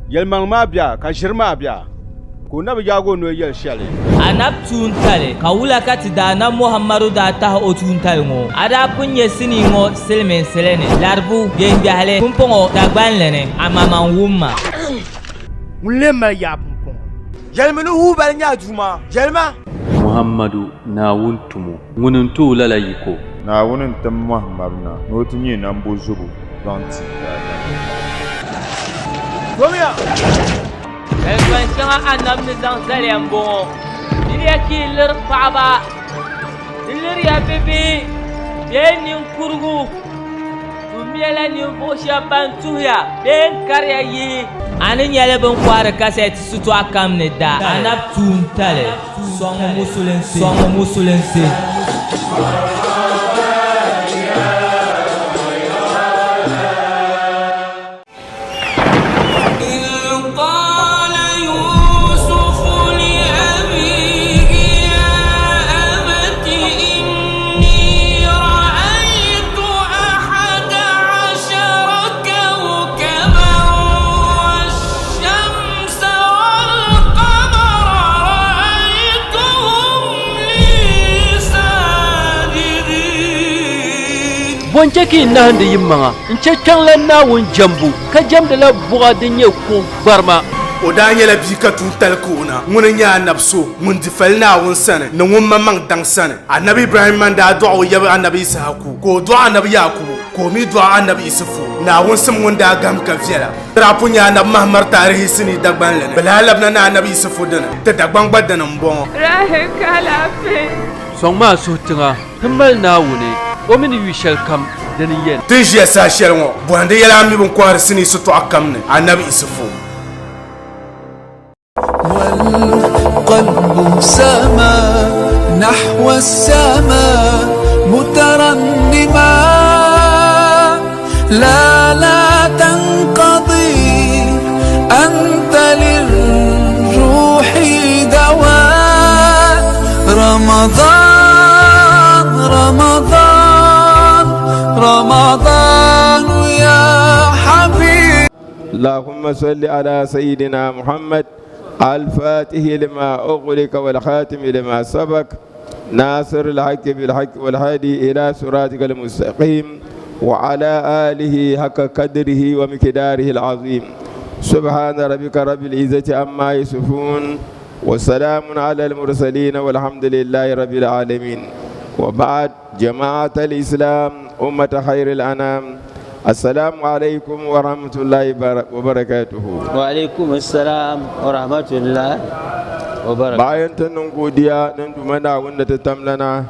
Yɛlimaŋli maa bia ka ʒiri maa bia, ka o na bi yaag o noli yɛli shɛli. Anabi tuuntali, ka wula ka ti Daanab Muhammadu daa tahi o tuuntali ŋɔ? A daa pun nya sinii ŋɔ silimiinsili ni, Laribu, Gbeŋgbɛhili, pumpɔŋɔ Dagbanli ni, amaa man wum ma. Ŋun lee mali yaa pumpɔŋɔ? Yɛlimi ni Hubal nyɛ a Duuma. Yɛlima! Muhammadu, Naawuni tumo, ŋuni n-ti o lala yiko. Naawuni n-tim Muhammadu na ni o ti nyɛ nambozobo zaŋ ti daadamnim. Domiya! Zalikpan shɛŋa Anabi ni zaŋ zali ya m-bɔŋɔ, Miriya ka yi liri paɣiba, di liriya bibihi bee ninkurigu. Tummiya la ninvuɣ shɛb ban tuhiya bee n-kariya yihi. A ni nyɛli bɛ ni kɔhiri kasɛti sitɔɣu kam ni da. Anabi tuuntali sɔŋmi musulinsi. Sɔŋmi musulinsi. Bɔ n-chɛ ka yi nahindi yimaŋa n-chɛ kpiɔŋlan Naawuni jɛmbu, ka jɛmdila buɣa din nyɛ kuɣ gbarima? O daa nyɛla bia ka tuuntali ka o na. Ŋuni n-nyɛ anabi so ŋun di fali Naawuni sani ni ŋun maŋmaŋ daŋ sani. Anabi Ibrahimma n-daa dɔɣi o yab anabi Issahaku, ka o dɔɣi anabi Yaakubu, ka o mi dɔɣi anabi Isufu. Naawuni sim ŋun daa gahim ka viɛla. Di daa pun nyɛ anabi Mahamar taarihi sinii Dagbanli ni. Bɛ lahi labina ni anabi Isufu dini, ti Dagbaŋ gba dini m-bɔŋɔ. Rahel ka alaafee. Sɔŋmi a suhu tiŋa ti mali Naawuni, o mi ni yu shɛlikam dini yɛn. Ti ni ʒiya saha shɛli ŋɔ, bɔhindi yɛla a mi bɛ ni kɔhiri sinii sitɔɣu kam ni, Anabi Isufu. والقلب سما نحو السماء مترنما لا لا تنقضي أنت للروح دواء رمضان رمضان رمضان يا حبيب اللهم صل على سيدنا محمد الفاتح لما أغلق والخاتم لما سبق ناصر الحق بالحق والهادي إلى صراطك المستقيم وعلى آله حق قدره ومقداره العظيم سبحان ربك رب العزة عما يصفون وسلام على المرسلين والحمد لله رب العالمين وبعد جماعة الإسلام أمة خير الأنام السلام عليكم ورحمة الله وبركاته وعليكم السلام ورحمة الله وبركاته bayan ta niŋ godiya niŋ Duuma Naawuni ni ti tamlana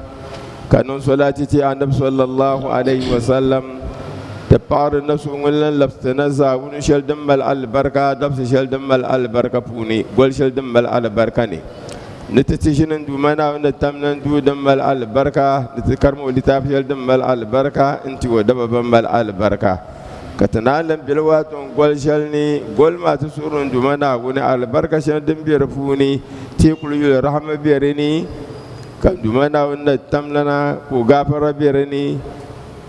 ka niŋ solati ti Annabi sallallahu alaihi wasallam ti paɣiri na so ŋun lan labisi na zaawuni shɛli din mali alibarika dabisi shɛli din mali alibarika puuni goli shɛli din mali alibarika ni Ni ti ti ʒini n Duuma Naawuni ni tam na n-duu din mali alibarika, ni ti karim o litaafi shɛli din mali alibarika n-ti o daba ban mali alibarika. Ka ti naan lan beli waato n-goli shɛli ni, goli maa ti suhiri n Duuma Naawuni alibarika shɛli din be di puuni, teekuli yuli rahama be di ni, ka n Duuma Naawuni ni tam lana ka o gaafara be di ni,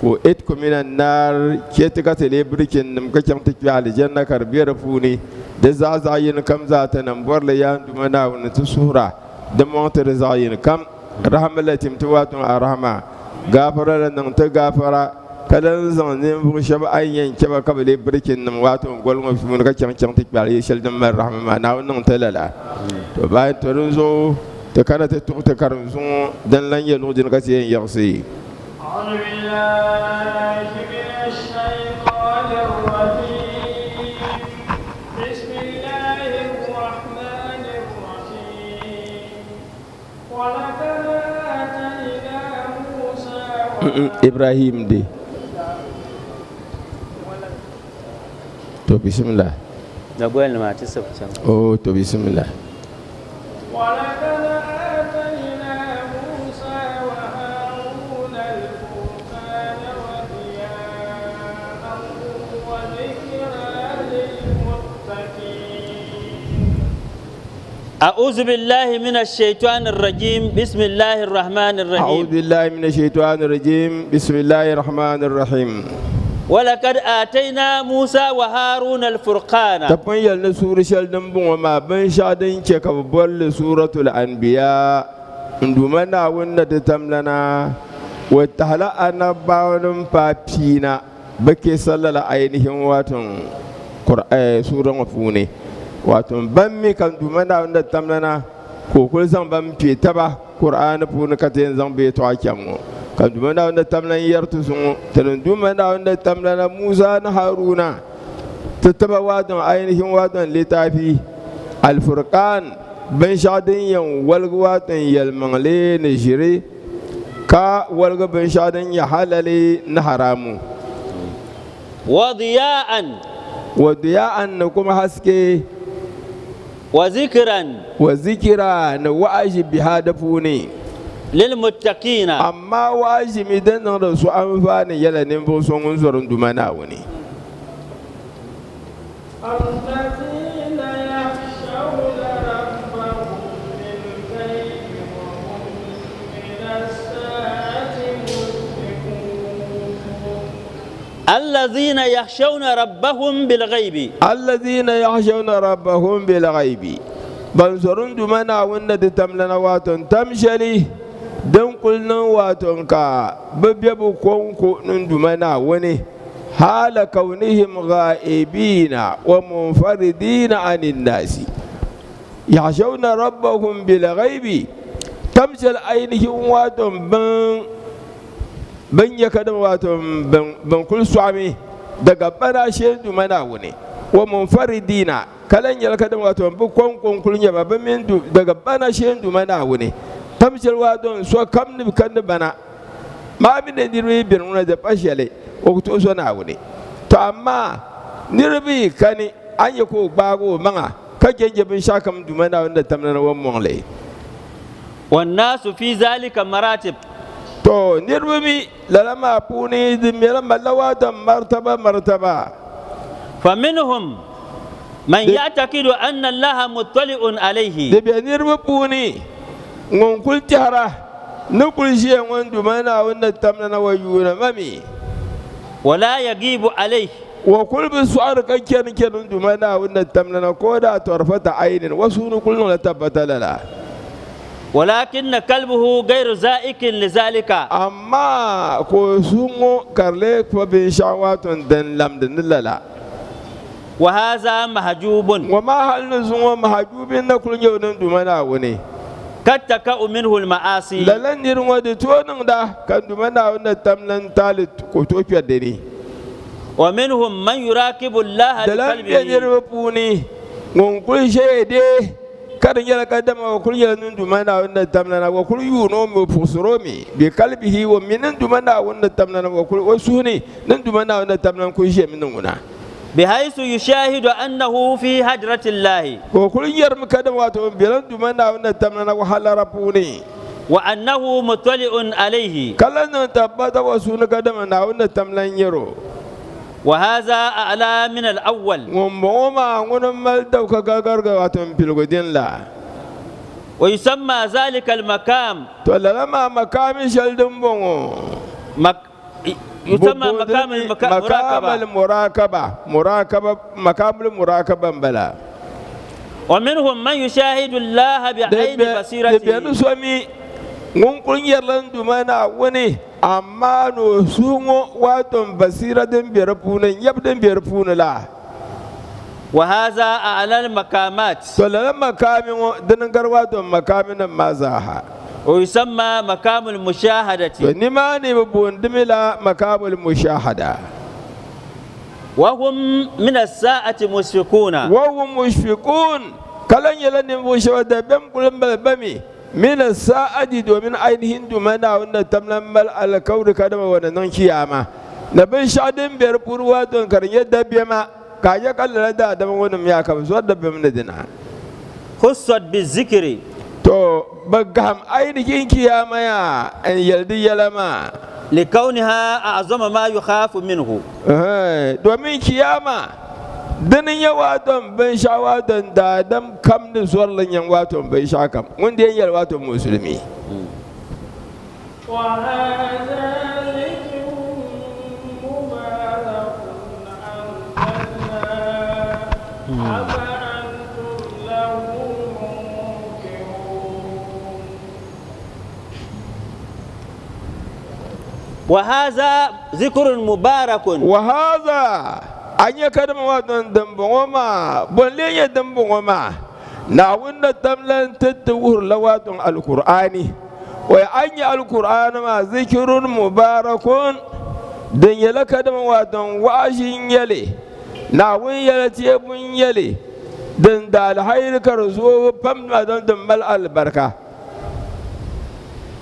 ka o itku min annaar chɛ ti ka ti leei birichinnim ka chaŋ ti kpe alijanna ka di be di puuni. Di zaa zaɣ yini kam zaa ti niŋ bɔrili yaa n Duuma Naawuni ti suhira, di mɔŋ ti di zaɣ yini kam. Rahama la tim ti waatɔŋ a rahama, gaafara la niŋ ti gaafara, ka lan zaŋ ninvuɣ shɛb a ni yɛn chɛ ba ka bɛ leei birichinnim waatɔŋ goli ŋɔ puuni ka chaŋ chaŋ ti kpe a yili shɛli din mali rahama maa. Naawuni niŋ ti lala. To bayan to dinzuɣu ti kana ti tuɣi ti karinzuŋ din lan nyɛ luɣ dini ka ti yɛn yiɣisi. Ibrahim di to bismillah oh to bismillah أعوذ بالله من الشيطان الرجيم بسم الله الرحمن الرحيم أعوذ بالله من الشيطان الرجيم بسم الله الرحمن الرحيم Walakad aatayna Musa wa Haruna al-furqana. Ti pun yɛli ni suuri shɛli din bɔŋɔ maa binshɛɣu din chɛ ka bɛ boli li Suuratul Anbiya, N Duuma Naawuni ni ti tamlana o tahila anabbawa paai piina bɛ kesa lala ainihin waton suura ŋɔ puuni. Waton ban mi ka N Duuma Naawuni ni ti tamlana ka o kuli zaŋ ba m-pe taba Kur'aani puuni ka ti yɛn zaŋ bɛ yɛtɔɣa chaŋ ŋɔ, ka n Duuma Naawuni ni tam lan yɛri ti zuŋɔ, ti ni Duuma Naawuni ni tam lana Musa ni Haruna ti tiba waadɔŋ ainihin waadɔŋ litaafi, Al-Furqaan, binshɛɣu din yɛn woligi waadɔŋ yɛlimaŋli ni ʒiri, ka woligi binshɛɣu din nyɛ halali ni haramu. Wa diya'an. Wa diya'an ni kuma haske. Wa zikiran. Wa zikira ni wa'azi biha di puuni. Lil muttaqiina. Amaa wa'azi mi din niŋdi so anfaani nyɛla ninvuɣ so ŋun zɔri n Duuma Naawuni. Allazina yakhshawna rabbahum bil-ghaybi wa hum mina as-saa'ati mushfiqun. Allazina yakhshawna rabbahum bil-ghaybi. Allazina yakhshawna rabbahum bil-ghaybi. Ban zɔri n Duuma Naawuni ni di tamlana waato n tam shɛli din kuli niŋ waato n ka bɛ be bɛ kɔŋko ni n Duuma Naawuni, haala kawnihim ghaa'ibina wa munfaridina ani nnaasi. Yakhshawna rabbahum bil-ghaybi tam shɛli ainihin waato n bin Bɛn nya kadama waato bɛn kul sɔɣimi daga bana shee Duuma Naawuni wa munfaridiina, ka lan nyɛla kadama waato bɛ kɔŋko n-kul nyɛ ba bɛ mini daga bana shee Duuma Naawuni. Tam shɛli waato sokam ni bi kandi bana maa mi ni niriba yi beni ŋuna di pa shɛli o ku tooi so Naawuni. Tɔ amaa niriba yi kani a ni nya ka o gbaag o maŋa ka jɛnjɛ binshɛɣukam Duuma Naawuni ni tamlana wa mɔŋ li. Wannaasu fi zalika maratib. To niriba mi lala maa puuni di mɛla malila waatan martaba martaba. Faminhum man ya'takidu anna Allaha muttali'un alayhi. Di be niriba puuni ŋun kuli tɛhira ni kuli ʒiya ŋun Duuma Naawuni ni tamla na wa yuuna ma mi. Wala yagibu alayhi. Wa kuli bi sɔɣiri ka chani chani n Duuma Naawuni ni tamla na ka o daa tɔrifata aynin wa suuni kuli niŋla tabbata lala. Walakinna kalbuhu gayru za'ikin li zalika. Amaa ka o suhu ŋɔ ka di lee kpa binshɛɣu waato din lamdi ni lala. Wa haza mahjubun. Ŋɔ maa hali ni zuŋɔ mahjubin na kuli nyɛ o ni Duuma Naawuni. Kad taka'u minhu al-ma'asi. Lala niri ŋɔ di tooi niŋda ka n Duuma Naawuni ni tam la n-taali ka o tooi kpɛri di ni. Wa minhum man yurakibu Allaha Di lan be biqalbihi. niriba puuni ŋun kuli ʒeya dee ka di nyɛla kadama o kuli nyɛla ŋun Duuma Naawuni ni tamlana, o kuli yuuni o mi, o puɣisiri o mi, bi qalbihi, o mi ni Duuma Naawuni ni tamlana, o kuli o suhu ni ni Duuma Naawuni ni tamlana kuli ʒemi ni ŋuna. Bihaythu yushahidu annahu fi hadrati Llahi. Ka o kuli nyarimi kadama wato o bela Duuma Naawuni ni tamlana o halara puuni. Wa annahu muttali'un alayhi. Ka lahi niŋ tabbata o suhu ni kadama Naawuni ni tamlana nyari o. Wa haza a'la min al-awwal. Ŋumbɔŋɔ maa ŋuni m-mali dawka gariga wato m piligu din la. Wa yusamma zalika al-maqam. To lala maa makaami shɛli din bɔŋɔ. Yusamma maqam al-murakaba. Maqam al-murakaba, murakaba, maqam al-murakaba m-bala. Wa minhum man yushahidu Allaha bi'ayni basiratihi. Di beni so mi ŋun kuli nyarila n Duuma Naawuni. Amaa ni o suhu ŋɔ waato m basira din be di puuni, nyabu din be di puuni la. Wa haza a'la al-maqamat. To lala makaami ŋɔ dini n-gari waato m makaaminim maa zaaha. Wa yusamma maqamu al-mushahadati. To nimaani bɛ booni mi la maqamu al-mushahada. Wa hum min as-sa'ati mushfiquna. Wa hum mushfiqun, ka lan nyɛla ninvuɣ shɛba dabiɛm kuli mali ba mi. Min as-sa'ati domin ainihin Duuma Naawuni ni tam lan mali alikauli kadama wa ni niŋ Chiyaama ni binshɛɣu din be di puuni waato ka di nyɛ dabiɛma, ka a nya ka lala daadama ŋɔ nim yaa ka bɛ zɔri dabiɛm ni dina. Khussat bi-zikri. To, bɛ gahim ainihin Chiyaama yaa n-yɛli di yɛla maa. Likawniha a'zama ma yukhafu minhu. Domin Chiyaama Dini n-nyɛ waato binshɛɣu waato daadam kam ni zɔri li nyaŋ waato binshɛɣu kam ŋun dee nyɛla waato musulimi. Wa haza zikrun mubarak. أفأنتم له منكرون. وهذا ذكر مبارك. وهذا a nya kadama wato dimbɔŋɔ maa bɔ n lee nyɛ dimbɔŋɔ maa? Naawuni na tamla n-ti ti wuhirila wato Alkur'aani. O ya a nya Alkur'aani maa zikirun mubarakun, din nyɛla kadama wato wa'azi n-nyɛ li, Naawuni yɛla teebu n-nyɛ li, din da alhairi ka di zoogi pam wato din mali alibarika.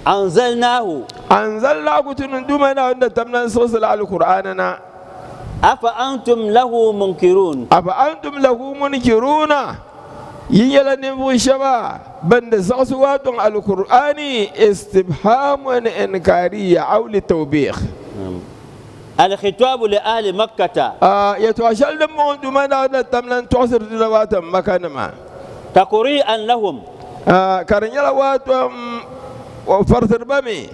Anzalnahu. Anzalnahu ti ni Duuma Naawuni na tamla n-siɣisila Alkur'aani na. Afa antum lahu munkirun. Afa antum lahu munkiruna, Yi nyɛla ninvuɣ shɛba ban di zaɣisi waatɔŋ Alkur'aani istibhamun inkariya aw litawbih. Al-khitabu li ahli Makkata. Yɛtɔɣ shɛli din bɔŋɔ Duuma Naawuni na tamla n-tɔɣisiri di la waatɔŋ Makanima. Taqri'an lahum. Ka di nyɛla waatɔŋ o farisiri ba mi.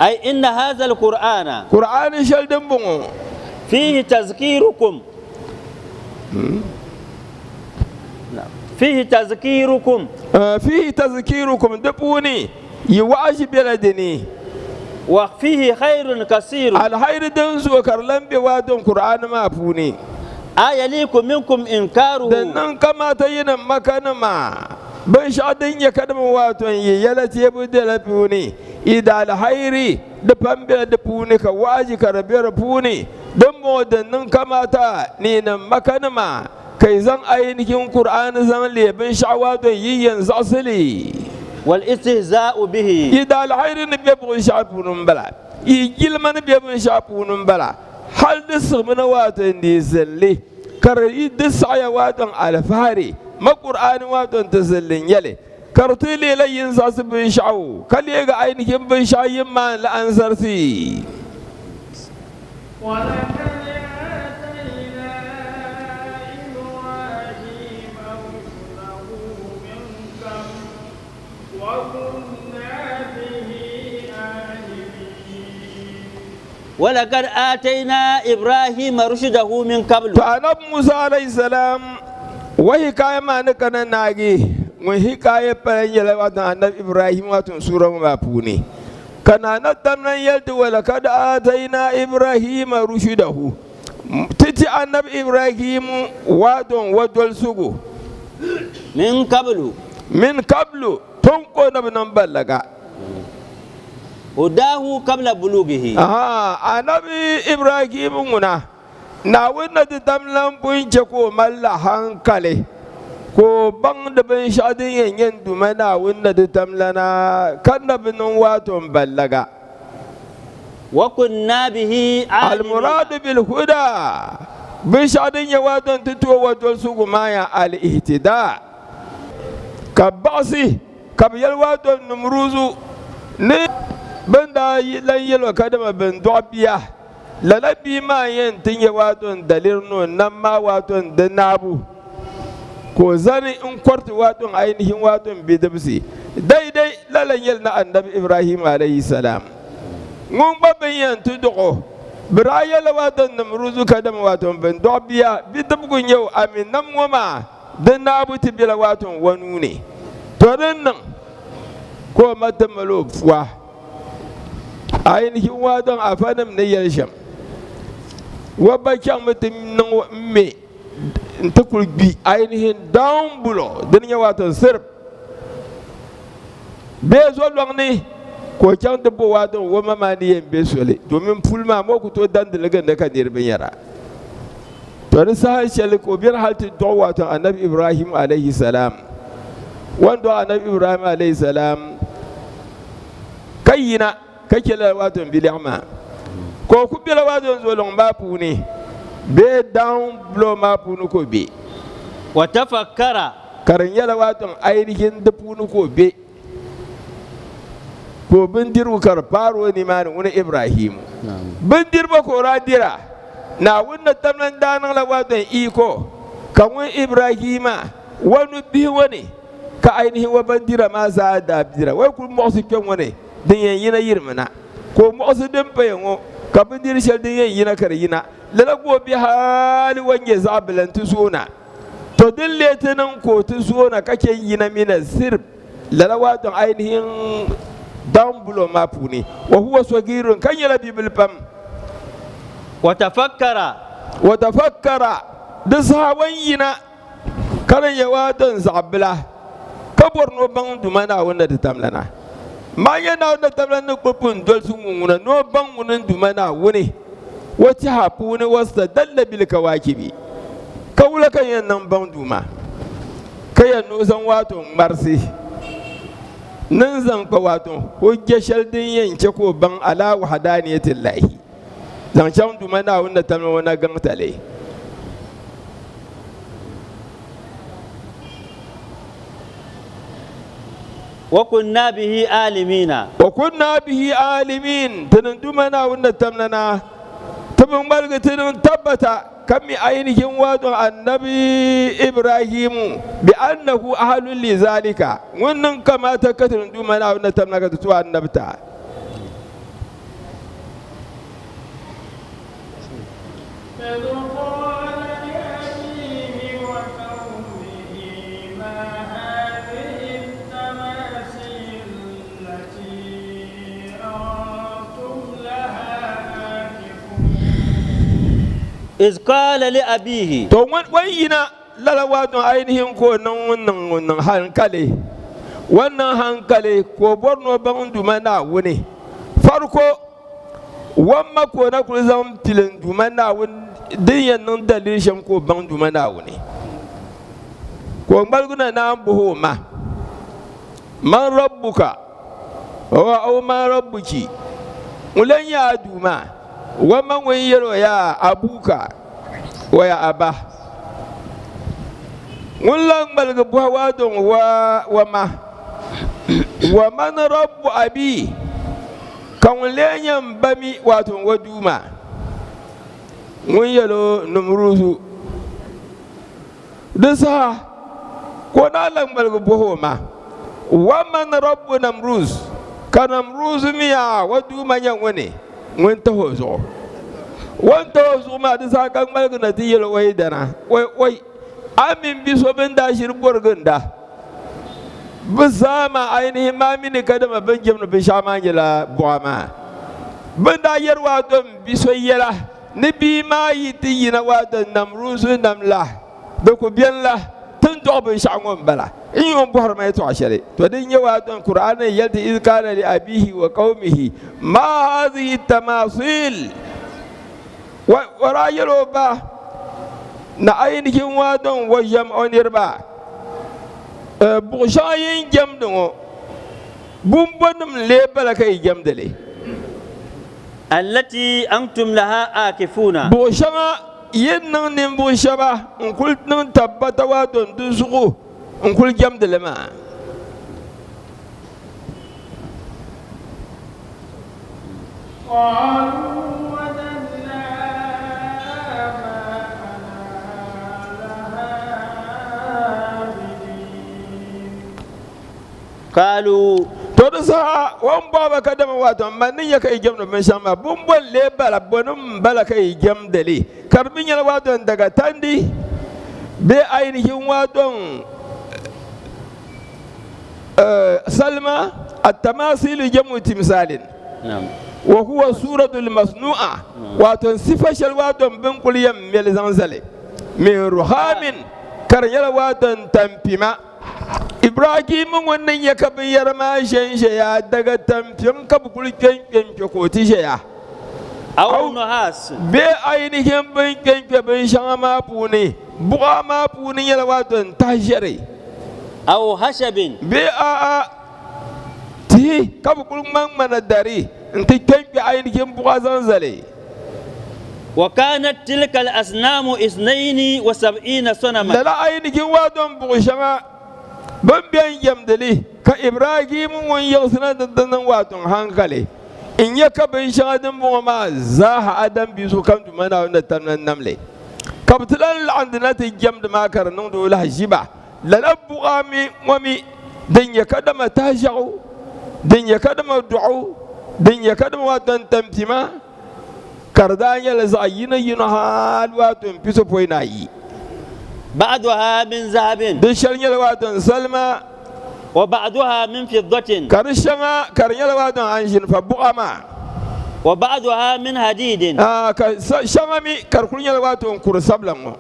Ay inna haza al-Qur'ana. Qur'ani shɛli din bɔŋɔ. Fihi tazkirukum. Fihi tazkirukum. Fihi tazkirukum di puuni yi wa'azi bela di ni. Wa fihi khayrun kasirun. Alhairi din zooi ka di lan be waadin Qur'ani maa puuni. A yaliku minkum inkaruhu. Din niŋ kamata yinim Makanima binshɛɣu din nyɛ kadama waato n-yi yɛla teebu dela puuni. Yi daalahayri di pam bela di puuni ka wa'azi ka di be di puuni. Dimbɔŋɔ din niŋ kamaata ni yi niŋ Makanima ka yi zaŋ ayinihin Kur'aani zaŋ leei binshɛɣu waato yi yɛn zaɣisi li. Wal-istihzaa'u bihi. Yi daalahayri ni be binshɛɣu puuni m-bala, yi jilima ni be binshɛɣu puuni m-bala, hal di siɣimi na waato n-dii zin li, ka di yi di saɣiya waato alifahari ma Kur'aani waato nti zin li n-nyɛ li. Ka di ti leela yin zaɣisi binshɛɣu, ka leegi ainihin binshɛɣu yin maan la ansarisi. Walakad aatainaa Ibrahima rushdahu min qablu. To Anabi Musa alayhi salam wa hikaya maa ni kana naagi, ŋun hikaya pala nyɛla wato Anabi Ibrahim wato suura ŋɔ maa puuni. Ka Naa Natam lan yɛli ti walakad aatainaa Ibrahima rushdahu, ti ti Anabi Ibrahim wato wa dolsigu. Min qablu. Min qablu, tun ka o na bi niŋ balaga. Hudahu qabla bulughihi. Aha, Anabi Ibrahim ŋuna, Naawuni na ti tam lan pun chɛ ka o malila hankali, ka o baŋ di binshɛɣu din yɛn nyɛ n Duuma Naawuni na ti tam lana, ka na bi niŋ waato m-balaga. Wa kunna bihi aalimiina. Al-muradu bil-huda, binshɛɣu din nyɛ waato n-ti ti o wa dolsigu maa yaa al-ihtidaa, ka baɣisi. Ka bɛ yɛli waato Numruzu ni bɛ ni daa lan yɛl o kadama bɛn dɔɣi bia, lala bia maa yɛn ti nyɛ waato n-daliri ni o nam maa waato n-di naabu, ka o zani n-kɔriti waato n-ainihin waato n-bidibisi. Daidai lala n-yɛli ni Annabi Ibrahim alayhi salam ŋun gba bɛ ni yɛn ti dɔɣ o, bɛ daa yɛlila waato Numruzu kadama waato bɛn dɔɣi bia bidibigu n-nyɛ o, ami nam ŋɔ maa Di naabu ti bela waato n wa nuu ni, to din niŋ ka o ma ti mali o pua ainihin waato afanim ni yɛli shɛm, wa ba chaŋmi ti niŋ m-me nti kuli gbi ainihin down below, dini nyɛ waato sirip bee zolɔŋ ni ka o chaŋ ti bo waato o ma maa ni yɛn be soli, domin puli maa ma o ku tooi dandili gindi ka niriba nyara. To di saha shɛli ka o beni hali ti dɔɣi wato Anabi Ibrahim alayhi salam. O ni dɔɣi Anabi Ibrahim alayhi salam ka yina ka chɛ lala wato n bilɛɣu maa ka o ku bela wato n zoliŋ maa puuni bee down blow maa puuni ka o be. Wa tafakkara. Ka di nyɛla wato ainihin di puuni ka o be. Ka o bindirigu ka di paari o nimaani ŋuni Ibrahimu bindiriba ka o daa dira. Naawuni ni tamla n-daa niŋla waadɔn iko ka ŋun Ibrahima wa nubihi ŋɔ ni ka ainihin wa bindira maa zaa daa dira. O yi kuli muɣisi kpe ŋɔ ni din yɛn yina yirimi na, ka o muɣisi din paya ŋɔ ka bindiri shɛli din yɛn yina ka di yina. Lala ka o be hali o ni nyɛ zaɣ bila nti zooi na. To din lee ti niŋ ka o ti zoona ka chɛ yina mina sirb lala waatɔŋ ainihin down below maa puuni, wa huwa sɔgiirun ka nyɛla bibil pam. Wa tafakkara. Wa tafakkara, di saha o ni yina ka di nyɛ waatɔŋ zaɣ bila ka bɔri ni o baŋ Duuma Naawuni ni ti tamlana. Maa nyɛ Naawuni ni tamlana ni kuli pun dolisi ŋun ŋuna ni o baŋ ŋuni n-Duuma Naawuni. O tɛha puuni wastadalla bilkawakibi, ka wula ka yɛn niŋ baŋ Duuma, ka yɛn ni o zaŋ waato ŋmarisi ni n-zaŋ kpa waato hujja shɛli din yɛn chɛ ka o baŋ ala wahdaniyatillahi zaŋ chaŋ Duuma Naawuni ni tamli o na gaŋtali. Wa kunna bihi aalimiina. Wa kunna bihi aalimin, ti niŋ Duuma Naawuni ni tamla na, ti bi ŋmaligi ti niŋ tabbata ka mi ainihin wato Annabi Ibrahimu bi annahu ahalun li zalika, ŋun niŋ kamata ka ti niŋ Duuma Naawuni ni tamla ka ti tuhi annabita. Iz qala li abihi. To ŋun o yina lala wato ainihin ka o niŋ ŋun niŋ ŋun niŋ hankali, o ni niŋ hankali ka o bɔri ni o baŋ Duuma Naawuni fariko. Wamma ka o na kuli zaŋ pili n Duuma Naawuni din yɛn niŋ daliri shɛm ka o baŋ Duuma Naawuni. Ka o ŋmaligi na naan bɔhi o ma, Man rabbuka? Wa aw man rabbuki? Ŋun lan nyɛ a Duuma? Wamma ŋun yɛl o yaa abuka wa ya aba. Ŋun lan ŋmaligi bɔhi waadɔŋ wa ma, Wa man rabbu abi? Ka ŋun lee nyɛ m ba mi, waato n o Duuma, ŋun yɛl o Nimruzu. Di saha ka o daa lan ŋmaligi bɔh o ma, Wa man rabbu Namruz? Ka Namruz mi a o Duuma nyɛ ŋuni ŋun tahi o zuɣu? O ni tahi o zuɣu maa, di saha ka ŋmaligi na ti yɛl o yidana, Oi, oi, a mini bi so bɛn daa ʒiri bɔriginda. Bɛ zaa maa ainihin maa mi ni kadama bɛ ni jɛmdi binshɛɣu maa nyɛla buɣa maa. Bɛ ni daa yɛri waato m bi so yɛla ni bia maa yi ti yina waato Namruzu nam la, di ku beni la ti ni dɔɣi binshɛɣu ŋɔ m-bala. N yi o bɔhiri ma yɛtɔɣ shɛli, tɔ din nyɛ waato Kur'aani ni yɛli ti iz kaana li abiihi wa qawmihi maa hazihi tamaasiil O daa yɛl o ba ni ainihin waadɔŋ o yɛm o niriba, Buɣ shɛŋa yi ni jɛmdi ŋɔ, bumbɔnim n-lee bala ka yi jɛmdi li? Allati antum laha aakifuuna. Buɣ shɛŋa yi ni niŋ ninvuɣ shɛba n-kul niŋ tabbata waadɔŋ di zuɣu n-kul jɛmdi li maa. Qaalu. To di saha o ni bɔhi ba kadama waato, M ma ni nya ka yi jɛmdi binshɛŋa maa, bumbɔ n-lee bala? Bɔnim m-bala ka yi jɛmdi li? Ka di mi nyɛla waato n daga tandi bee ainihin waato n Salima at-tamaasilu jamu timsaalin wa huwa suuratul masnu'a wato sifa shɛli wato bɛ ni kuli yɛn mɛli zaŋ zali min ruhaamin ka di nyɛla wato tampima Ibrahim ŋun ni nyɛ ka binyɛra maa ʒɛnʒɛya daga tampiŋ ka bɛ kuli kpenkpe n-kpe ka o ti ʒɛya Aw nuhaas bee ainihin bɛ ni kpenkpe binshɛŋa maa puuni Buɣa maa puuni nyɛla waato n tahi ʒiɛri. Aw hashabin. Bee a'a, tihi ka bɛ kuli ŋma ŋmana dari n-ti kpe n-kpe ainihin buɣa zaŋ zali. Wa kanat tilka al-asnamu isnayni wa sab'ina sanaman. Lala ainihin waato n buɣ shɛŋa bɛ ni bɛn jɛmdi li, ka Ibrahim ŋun yiɣisina ni di niŋ waato n haŋkali n-nya ka binshɛŋa din bɔŋɔ maa zaaha Adam bia zuɣu ka n Duuma Naawuni ni tam na n-nam li. Ka bɛ ti lan laɣindi na ti jɛmdi maa ka di niŋdi o lahiʒiba. Lala buɣa mi ŋɔ mi din nyɛ kadama tahiʒiɛɣu, din nyɛ kadama dɔɣu, din nyɛ kadama waato n-tampima, ka di daa nyɛla zaɣ yino yino hal waato m-pisopɔin ni ayi. Ba'duha min zahabin. Di shɛli nyɛla wato n salima. Wa ba'duha min fiddatin. Ka di shɛŋa ka di nyɛla wato anzinfa buɣa maa. Wa ba'duha min hadidin. Ka shɛŋa mi ka di kuli nyɛla wato n kuri sabila ŋɔ.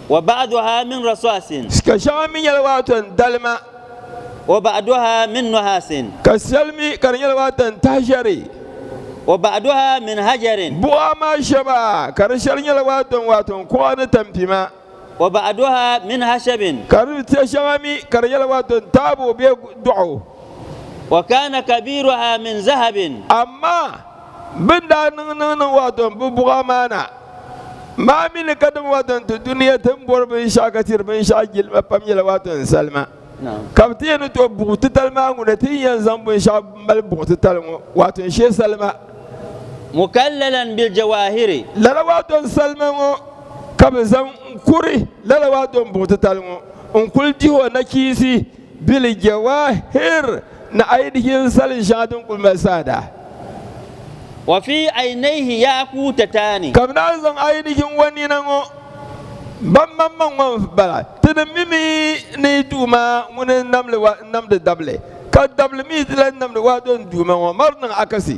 Wa ba'duha min rasasin. Ka shɛŋa mi nyɛla wato n dalima. Wa ba'duha min nuhasin. Ka shɛli mi ka di nyɛla wato n tahiʒɛri. Wa ba'duha min hajarin. Buɣa maa shɛba ka di shɛli nyɛla wato n wato n kuɣa ni tampima. Wa ba'duha min hashabin. Ka di tia shɛŋa mi ka di nyɛla wato n taabo bee dɔɣu. Wa kana kabiruha min zahabin. Amaa bɛ ni daa niŋ niŋ niŋ wato n bi buɣa maa na maa mi ni kadama wato n ti dunia ti ni bɔri binshɛɣu ka tiri binshɛɣu jilima pam nyɛla wato n salima. Ka bɛ ti yɛn ni tooi buɣ titali maa ŋuna ti yɛn zaŋ binshɛɣu mali buɣ titali ŋɔ, wato n shee salima. Mukallalan bil jawahiri. Lala wato n salima ŋɔ ka bɛ zaŋ n kuri lala wato n buɣ titali ŋɔ n kuli dihi o nachiinsi bil jawahir ni ainihin salin shɛŋa din kuli mali saada. Wa fi aynayhi yaqutatani. Ka bɛ naan zaŋ ainihin o nina ŋɔ Ban maŋmaŋ ŋɔ m-bala, ti ni mi mi ni yi Duuma ŋuni n-namdi wa n-namdi dabili, ka dabili mi ti lahi namdi waado n Duuma ŋɔ mari niŋ akasi.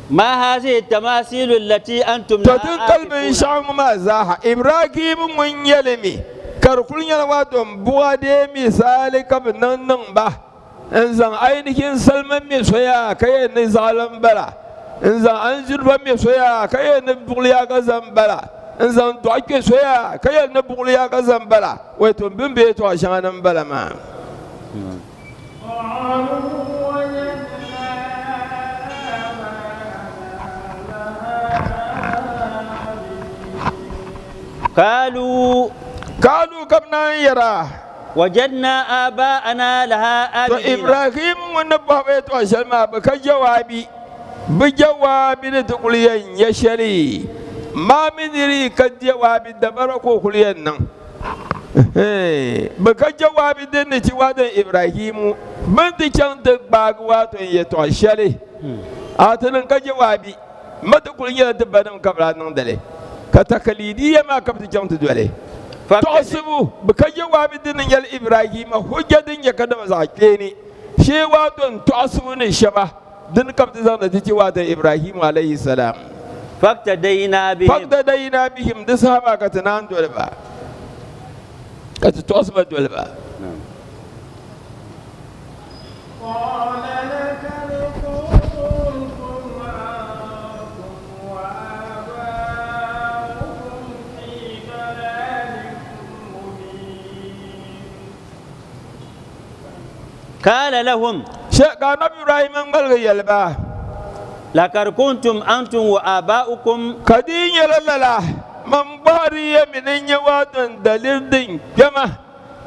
Ma hazihi tamasilu allati antum To laha ti kali aakifuna. binshɛɣu ŋɔ maa zaaha, Ibrahim ŋun nyɛ li mi, ka di kuli nyɛla waado m-buɣa dee misaali ka bɛ niŋ niŋ ba. N zaŋ ainihin salima me soya ka yɛn ni zaɣili m-bala. N zaŋ anzirifa me soya ka yɛn ni buɣiliya ka zaŋ bala. N zaŋ dɔɣi kpe soya ka yɛn ni buɣiliya ka zaŋ bala. Wai to bɛ ni be yɛtɔɣ shɛŋa ni m-bala maa. Kaalu ka bɛ naan yɛra. Wajadna aabaana laha To aabidina. Ibrahim ŋun ni bɔhi ba yɛtɔɣ shɛli maa, bɛ ka jawaabi. Bɛ jawaabi ni ti kul yɛn nyɛ shɛli maa mi niri yi ka jawaabi dabara ka o kul yɛn niŋ. Bɛ ka jawaabi din ni ti waadin Ibrahim bɛ ni ti chaŋ ti gbaagi waato n-yɛtɔɣ shɛli. A ti niŋ ka jawaabi, ma ti kul nyɛla ti banim ka bɛ daa niŋdi li, ka takaliidiya maa ka bɛ ti chaŋ ti doli. Tɔɣisibu bi ka jawaabi din ni nyɛli Ibrahima hujja din nyɛ kadama zaɣ kpeeni shee waato n tɔɣisibu ni shɛba dini ka bɛ ti zaŋdi ti ti waato Ibrahima alayhi salam. Faktadayna bihim. Faktadayna bihim di saha maa ka ti naan doli ba, ka ti tɔɣisi ba doli ba. Kaala lahum. Ka Anabi Ibrahim ŋmaligi yɛli ba, Lakad kuntum antum wa aaba'ukum. Ka di yi nyɛla lala, man bɔhiri ya mi ni n-nyɛ waato n daliri din kpɛma.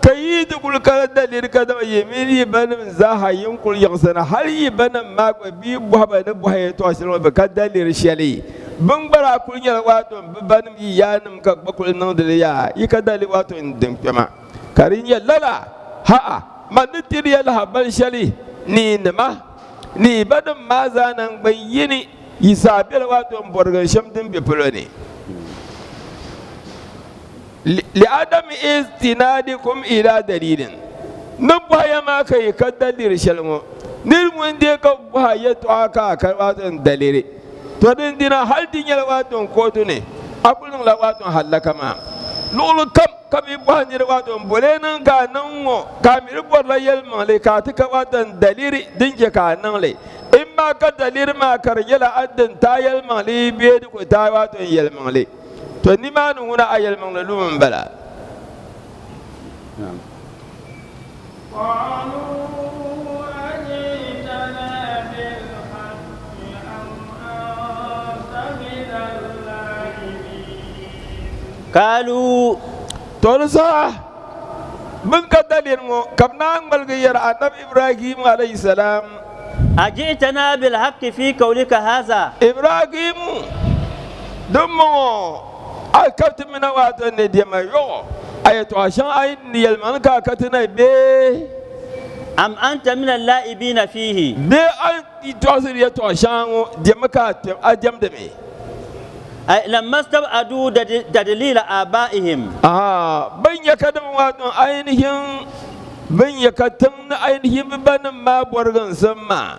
Ka yi ti kul kali daliri kadama yi mini yi banim zaaha yin kul yiɣisina, hal yi banim maa gba bɛ yi bɔhi ba ni bɔhi yɛtɔɣ shɛli ŋɔ bɛ ka daliri shɛli. Biŋgbara kul nyɛla waato m bi banim yi yaannim ka gba kul niŋdi li yaa, yi ka daliri waato n din kpɛma. Ka di nyɛ lala, ha-a, man ni tiri ya lahabal shɛli ni yi nima ni yi banim maa zaa naŋgban yini, yi zaa bela waato m bɔrigiri shɛm din be polo ni. Li'adami istinadikum ila dalilin, Ni bɔhi ya maa ka yi ka daliri shɛli ŋɔ, nir ŋun deei ka bɔhi a yɛtɔɣa ka a ka waato n daliri, tɔ dindina hal di nyɛla waato n kootu ni, a kul niŋla waato n hallaka maa. Luɣili kam ka bɛ yi bɔhi nir waato n boli niŋ ka a niŋ ŋɔ, ka a mi di bɔrila yɛlimaŋli ka a ti ka waato n daliri din chɛ ka a niŋ li, imma ka daliri maa ka di nyɛla a din taai yɛlimaŋli bee di ku taai waato n yɛlimaŋli. To nimaani ŋuna a yɛlimaŋli lumi m-bala. To di saha bɛ ni ka daliri ŋɔ ka bɛ naan ŋmaligi yɛri Anabi Ibrahim alayhi salam. Aji'tana bilhaqqi fi qawlika haza. Ibrahimu, Dimbɔŋɔ a ka ti mina waato ni diɛma yɔɣɔ a yɛtɔɣa shɛŋa a yi ni yɛli ma ni ka a ka ti na bee? Am anta min al-la'ibina fihi. Bee a yi tɔɣisiri yɛtɔɣa shɛŋa ŋɔ diɛma ka a diɛmdi mi? Ay lamma stab'adu tadlila abaihim. Aha, bin ya ka dama wato ainihin bin ya ka tiŋ ni ainihin bi banim maa bɔriginsim maa.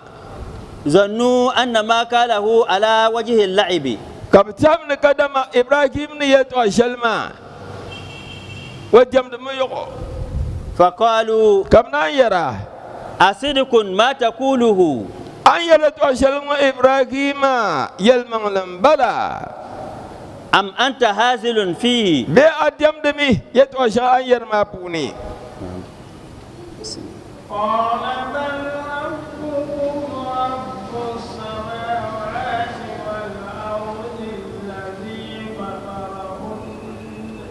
Zannu anna ma kalahu ala wajhi al-la'ibi. Ka bɛ tɛhim ni kadama Ibrahim ni yɛltɔɣa shɛli maa o diɛmdi mi yɔɣɔ. Faqalu. Ka bɛ naan yɛra. Asidqun ma taquluhu. A ni yɛli yɛltɔɣa shɛli ŋɔ Ibrahima yɛlimaŋli m-bala. Am anta hazilun fihi. Bee a diɛmdi mi yɛltɔɣa shɛŋa a ni yɛri maa puuni. Qala bal rabbukum rabbus samawati wal ardi alladhi fatarahunna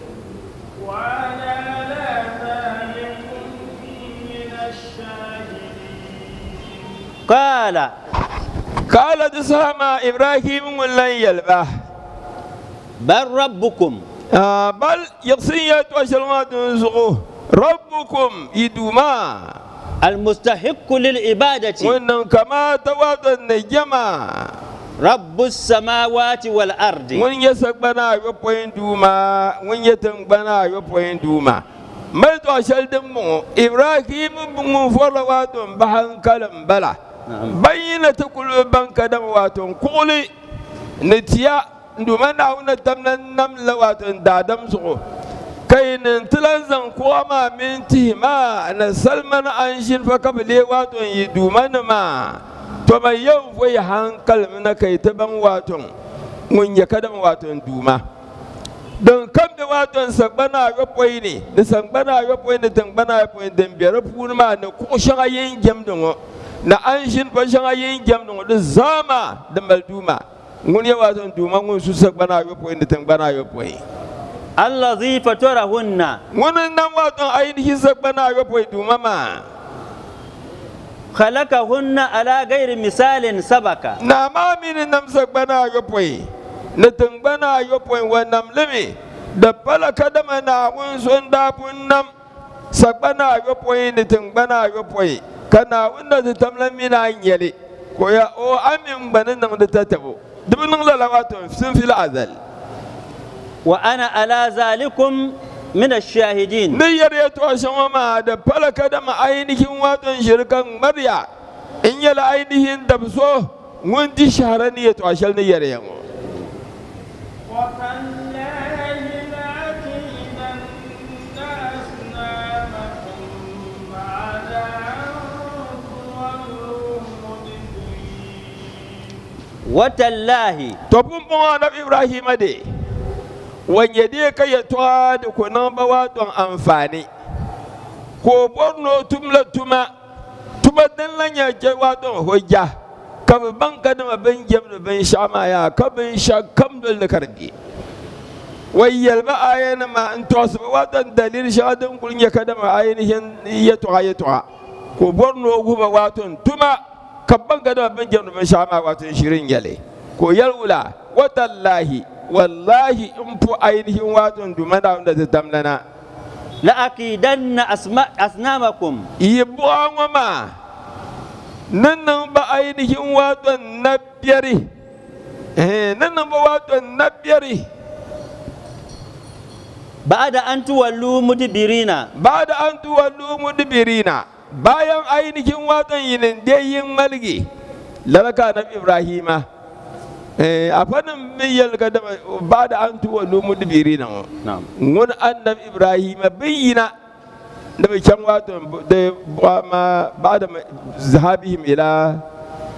wa ana ala dhalikum minash shahidin. Qala. Qala di saha maa Ibrahim ŋun lan yɛli ba. Bal rabbukum. Bal yiɣisim ya yɛtɔɣ shɛli maa dinzuɣu, Rabbukum, yi Duuma. Al-mustahiqqu lil-ibadati. Ŋun niŋ kamaata wato ni jɛma. Rabbus samawati wal ardi. Ŋun nyɛ sagbana ayopɔin Duuma, ŋun nyɛ tiŋgbana ayopɔin Duuma. Mali tɔɣ shɛli din bɔŋɔ, Ibrahim ŋun vɔrila wato m-bahi n-kalim bala. Ban yi na ti kuli bi baŋ kadama wato n-kuɣili ni tia. N Duuma Naawuni ni tam na nam la wato n daadam zuɣu, ka yi ni ti lan zaŋ kuɣa maa mini tihi maa ni salima ni anzinfa ka bɛ leei wato n yi duumanima, tɔ man yɛn vo yi haŋkali mi na ka yi ti baŋ wato ŋun nyɛ kadama wato n Duuma. Din kam be wato n sagbana ayopɔin ni, ni sagbana ayopɔin ni tiŋgbana ayopɔin din be di puuni maa ni kuɣ shɛŋa yi ni jɛmdi ŋɔ ni anzinfa shɛŋa yi ni jɛmdi ŋɔ, di zaa maa di mali Duuma. Ŋun yɛ wazo n Duuma ŋun su sagbana ayopɔin ni tiŋgbana ayopɔin. Allazi fatarahunna. Ŋun n-nam wazo n ayinihi sagbana ayopɔin Duuma maa. Khalakahunna ala gayri misalin sabaka. Naa maa mi ni nam sagbana ayopɔin ni tiŋgbana ayopɔin wa nam li mi, di pala kadama Naawuni so n-daa pun nam Sagbana ayopɔin ni tiŋgbana ayopɔin, ka Naawuni na ti tam la mi ni a nya li, ka o ya, O, a mi n gba ni niŋdi tatabo. Di bi niŋ lala wato n fil azal. Wa ana ala zalikum min ash-shahidin. Ni yɛri yɛtɔɣ shɛŋa maa, di pala kadama ainihin wato n ʒiri ka ŋmari ya. N nyɛla ainihin dab so ŋun di shɛhira ni yɛtɔɣ shɛli ni yɛri ya ŋɔ. Watallahi. Tɔ pumpɔŋɔ Anabi Ibrahima dee, wa nyɛ dee ka yɛtɔɣa di ku niŋ ba waatɔŋ anfaani, ka o bɔri ni o tum la tuma, tuma din la nyɛ chɛ waatɔŋ hujja, ka bɛ baŋ kadama bɛ ni jɛmdi binshɛɣu maa yaa ka binshɛɣu kam doli li ka di be. Wa yɛli ba aayanima n-tɔɣisi ba wato n daliri shɛŋa din kuli nyɛ kadama ainihin yɛtɔɣa yɛtɔɣa, ka o bɔri ni o wuhi ba wato n tuma ka bɛ baŋ kadama bɛ ni jɛmdi binshɛɣu maa wato n shiri n-nyɛ li. Ka o yɛli wula, Watallahi, wallahi m po ainihin wato n Duuma Naawuni da ti tamlana. La'akidanna asnamakum. Yi buɣa ŋɔ maa ni niŋ ba ainihin wato n nabiɛri. Ni niŋ ba wato n nabiɛri. Ba'da an tuwallu mudibirina. Ba'da an tuwallu mudibirina. Bayan ainihin wato yinin dai yin ŋmaligi. Lala ka Anabi Ibrahima a fannin min yɛli ka dama ba'da an tuwallu mudibirina ŋɔ. Ŋun Anabi Ibrahima bin yina ni bi chaŋ wato di buɣa maa ba'da zahabihim ila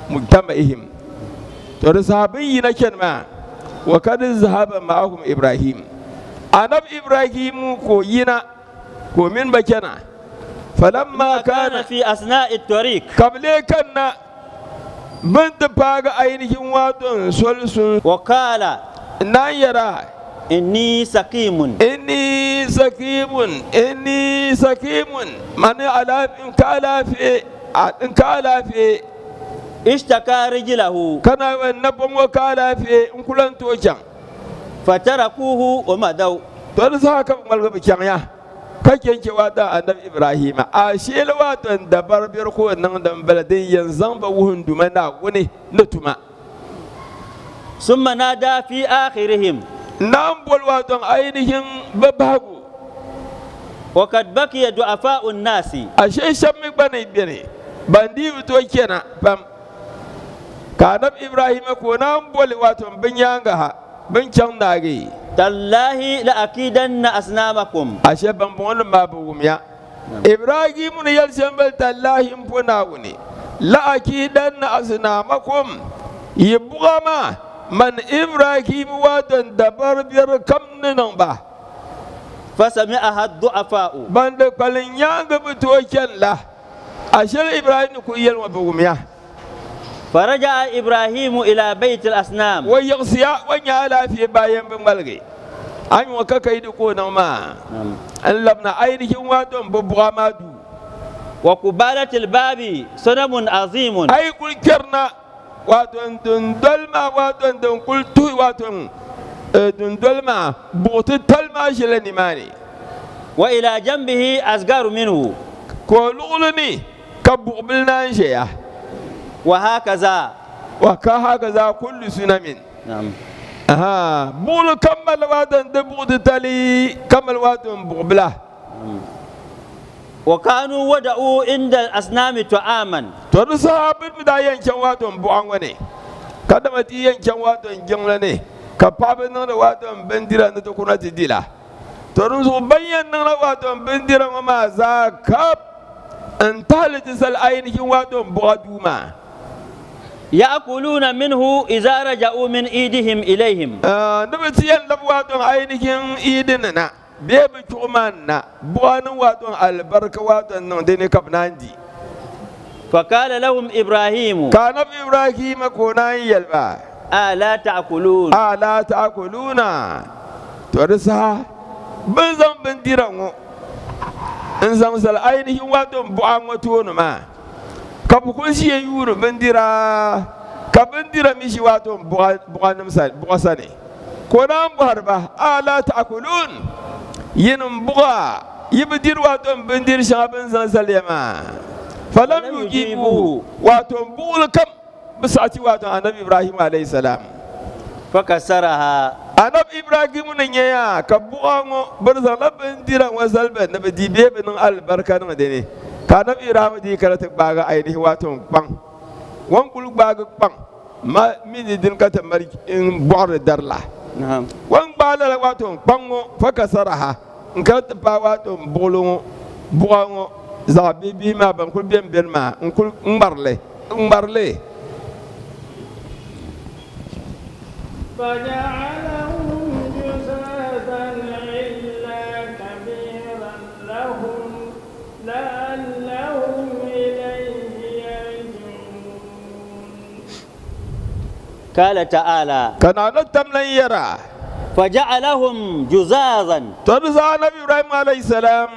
mujtama'ihim. To di saha bin yina chani maa wa kad zahaba ma'ahum Ibrahim. Anabi Ibrahim ko yina ka o mini ba chana. Falamma kana fi asna'i tariq. Ka bɛ lee kanna bɛ ni ti paagi ainihin wato soli sun. Wa qala. Naan yɛra. Inni saqimun. Inni saqimun, inni saqimun, mani alafi, ka alafi, n ka alafi. Ishtaka rijlahu. Kana napɔŋ ŋɔ ka alafi, n ku lan tooi chaŋ. Fatarakuhu wa madaw. To di saha ka bɛ ŋmaligi bɛ chaŋya, ka chɛ n-chɛ wato Anabi Ibrahima ashili wato n dabari biɛri ka o niŋ din bala din yɛn zaŋ ba wuhi n Duuma Naawuni ni tuma. Summa nada fi akhirihim. N-naan boli waton ainihin bɛ bahigu. Wa kad bakiya du'afa'u n-naasi. Ashe shɛba mi gba ni beni ban dii bi tooi chana pam. Ka Anabi Ibrahima ka o naan boli waton bɛ nyaaŋa ha, bɛ ni chaŋ naagi. Tallahi la akidanna asnamakum. Ashe bambɔŋɔnim maa bi wumya. Ibrahimu ni yɛli shɛm bali tallahi m po Naawuni, la akidanna asnamakum, yi buɣa maa man Ibrahimu waton dabari biɛri kam ni niŋ ba. Fasami'aha du'afa'u. Ban di kpalim nyaaŋa bi tooi chani la, ashili Ibrahim ni kuli yɛli ŋɔ bi wumya. Faraja'a Ibrahimu ila bayti al-asnam. O yiɣisiya o nya alaafee bayan bi ŋmaligi. A ni ŋɔ ka ka yi di ka o niŋ maa n-labina ainihin wato m bi buɣa maa duu. Wa kubalati al-babi sanamun azimun. A yi kuli kpɛrina wato n dundoli maa wato n din kuli tuhi wato n dundoli maa buɣ titali maa ʒila nimaani. Wa ila janbihi asgaru minhu. Ka o luɣili ni Ka buɣibil naan ʒeya. Wa hakaza. Wa ka hakaza kullu sunamin. Naam. Aha, buɣili kam mali wato n-ti buɣ titali, ka mali wato n-buɣibila. Wa kanu wada'u inda al-asnami ta'aman. To di saha bɛ ni daa yɛn chaŋ wato m-buɣa ŋɔ ni, ka dama ti yɛn chaŋ wato n-jiŋli ni, ka paɣiba niŋdi wato m-bindira ni ti kuna ti di la. To dinzuɣu bɛn yɛn niŋla wato m-bindira ŋɔ maa zaa kap n tahi li ti zali ainihin wato m-buɣa duu maa. Ya'kuluna minhu iza raja'u min idihim ilayhim. Ni bɛ ti yɛn labi wato ainihin idi ni na bee bɛ chuɣu maa ni na, buɣa ni wato alibarika wato n-niŋ di ni ka bɛ naan di. Fakala lahum Ibrahimu. Ka Anabi Ibrahima ka o naan yɛli ba. A la ta'kulun. A la ta'kuluna. To di saha bɛ ni zaŋ bindira ŋɔ n-zaŋ zali ainihin wato buɣa ŋɔ tooni maa, ka bɛ kul ʒiya yuuni bindira, ka bindira mi ʒi wato buɣa sani. Ka o naan bɔhiri ba, A la ta'kulun? Yinim buɣa, yi bi diri wato bindir shɛŋa bɛ ni zaŋ zali ya maa? Falam yujibuhu, wato buɣili kam Bɛ saɣi ti wato Anabi Ibrahim alayhi salam. Fakasaraha. Anabi Ibrahim ni nyɛ ya ka buɣa ŋɔ bɛ ni zaŋla bindira ŋɔ zali ba ni bɛ di bee bɛ niŋ alibarika niŋ di ni. Ka Anabi Ibrahim dii kana ti gbaagi ainihi wato n-kpaŋ. O ni kuli gbaagi kpaŋ ma mi ni dini ka ti mali m-bɔɣiri dari la. O ni gbaai lala wato n-kpaŋ ŋɔ fakasaraha. N kana ti paai wato n buɣili ŋɔ buɣa ŋɔ zaɣ bihi bihi maa ban kuli beni beni maa n kuli ŋmari li n ŋmari li. Kala ta'ala. Ka Naawuni tam lan yɛra. Faja'alahum juzazan. To di zaɣ Anabi Ibrahim alayhi salam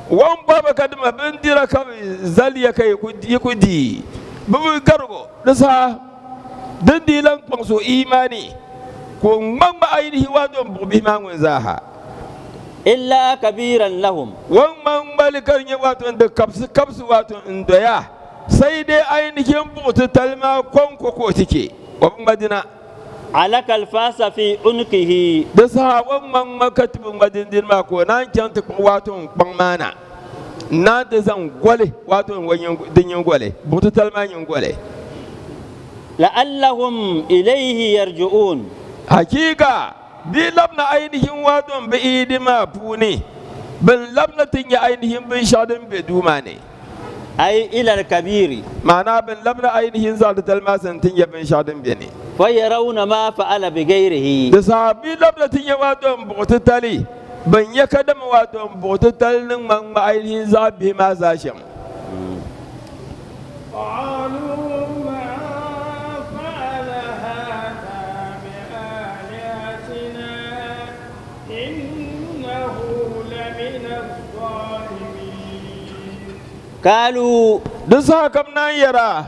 o ni bɔhi ba kadama bindira ka bɛ zali ya ka yi ku di bɛ bi garigu di saha din dii lan kpaŋs o iimani ka o ŋmaŋma ainihi wato m-buɣi bihi maa ŋun zaaha. Illa kabiran lahum. O ni ŋmaŋŋmali ka di nyɛ wato n-di kabisi kabisi wato n-doya. Sai dai ainihin buɣ titali maa kɔŋko ka o ti chɛ o bi ŋma dina. Alaka alfasa fi unqihi. Di saha o ni ŋma ŋ-ŋma ka ti bi ŋma dindini maa ka o naan chaŋ ti kpuɣi waato n-kpaŋ maa na n-naan ti zaŋ goli waato di nyiŋgoli, buɣ titali maa nyiŋgoli. La'allahum ilayhi yarji'un. Hachiika! Bɛ labina ainihin waato m-be Iidi maa puuni, bɛ ni labina ti nya ainihin binshɛɣu din be duu maa ni. Ay ila al-kabiri. Ma'ana bɛ ni labina ainihin zaɣ titali maa sani ti nya binshɛɣu din be ni. Fayarawna ma fa'ala bighayrihi. Di saha bɛ labina ti nya waato m-buɣ titali, bɛ ni nya kadama waato m-buɣ titali ni ŋma ŋ-ŋma ainihin zaɣ bihi maa zaa shɛm. Kalu. Di saha ka bɛ naan yɛra.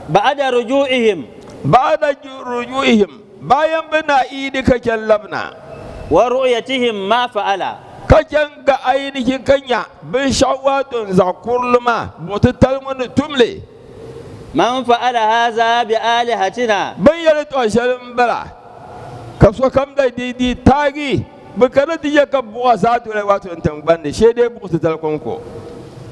Ba'ada ruju'ihim. Ba'ada ruju'ihim, bayan bɛ na iidi ka chɛ labina. Wa ru'yatihim ma fa'ala. Ka chɛ n-ga ainihin ka nya binshɛɣu waato n-zaɣ kurili maa buɣ titali ŋɔ ni tum li. Man fa'ala hadha bi alihatina. Bɛ ni yɛli tɔɣ shɛli m-bala, ka sokam da di di taagi, bɛ kana ti yɛ ka buɣa zaa doli wato n tiŋgbani ni shee dee buɣ titali kɔŋko.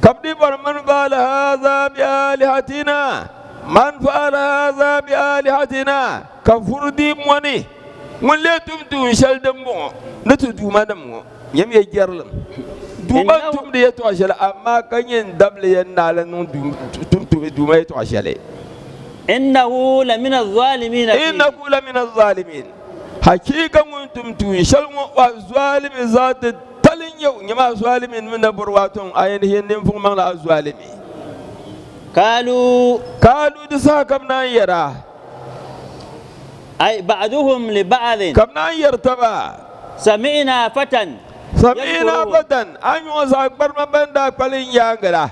Ka bɛ dii bɔri man fa'ala hadha bi alihatina, man fa'ala hadha bi alihatina, ka vuri dii mɔni ŋun lee tum tuun shɛli dimbɔŋɔ ni ti duumanim ŋɔ. Nyamiya jɛrilim. Duuma n-tumdi yɛtɔɣ shɛli, amaa ka nyɛ n-dabili ya n-naai niŋ tum Duuma yɛtɔɣ shɛli. Innahu lamina zaalimiina fi. Innahu lamina zaalimiin. Hachiika ŋun tum tuun shɛli ŋɔ wa zaalimi zaɣ titali n-nyɛ o. Nyama azaalimiin mi na bɔri waato ainihin ninvuɣ maŋli azaalimi. Kaalu. Kaalu di saha ka bɛ naan yɛra. Ay ba'duhum li ba'din. Ka bɛ naan yɛri taba. Sami'na fatan Sami'na fatan, a nyuɣu zaɣ gbarima ban daa kpalim yaaŋa la,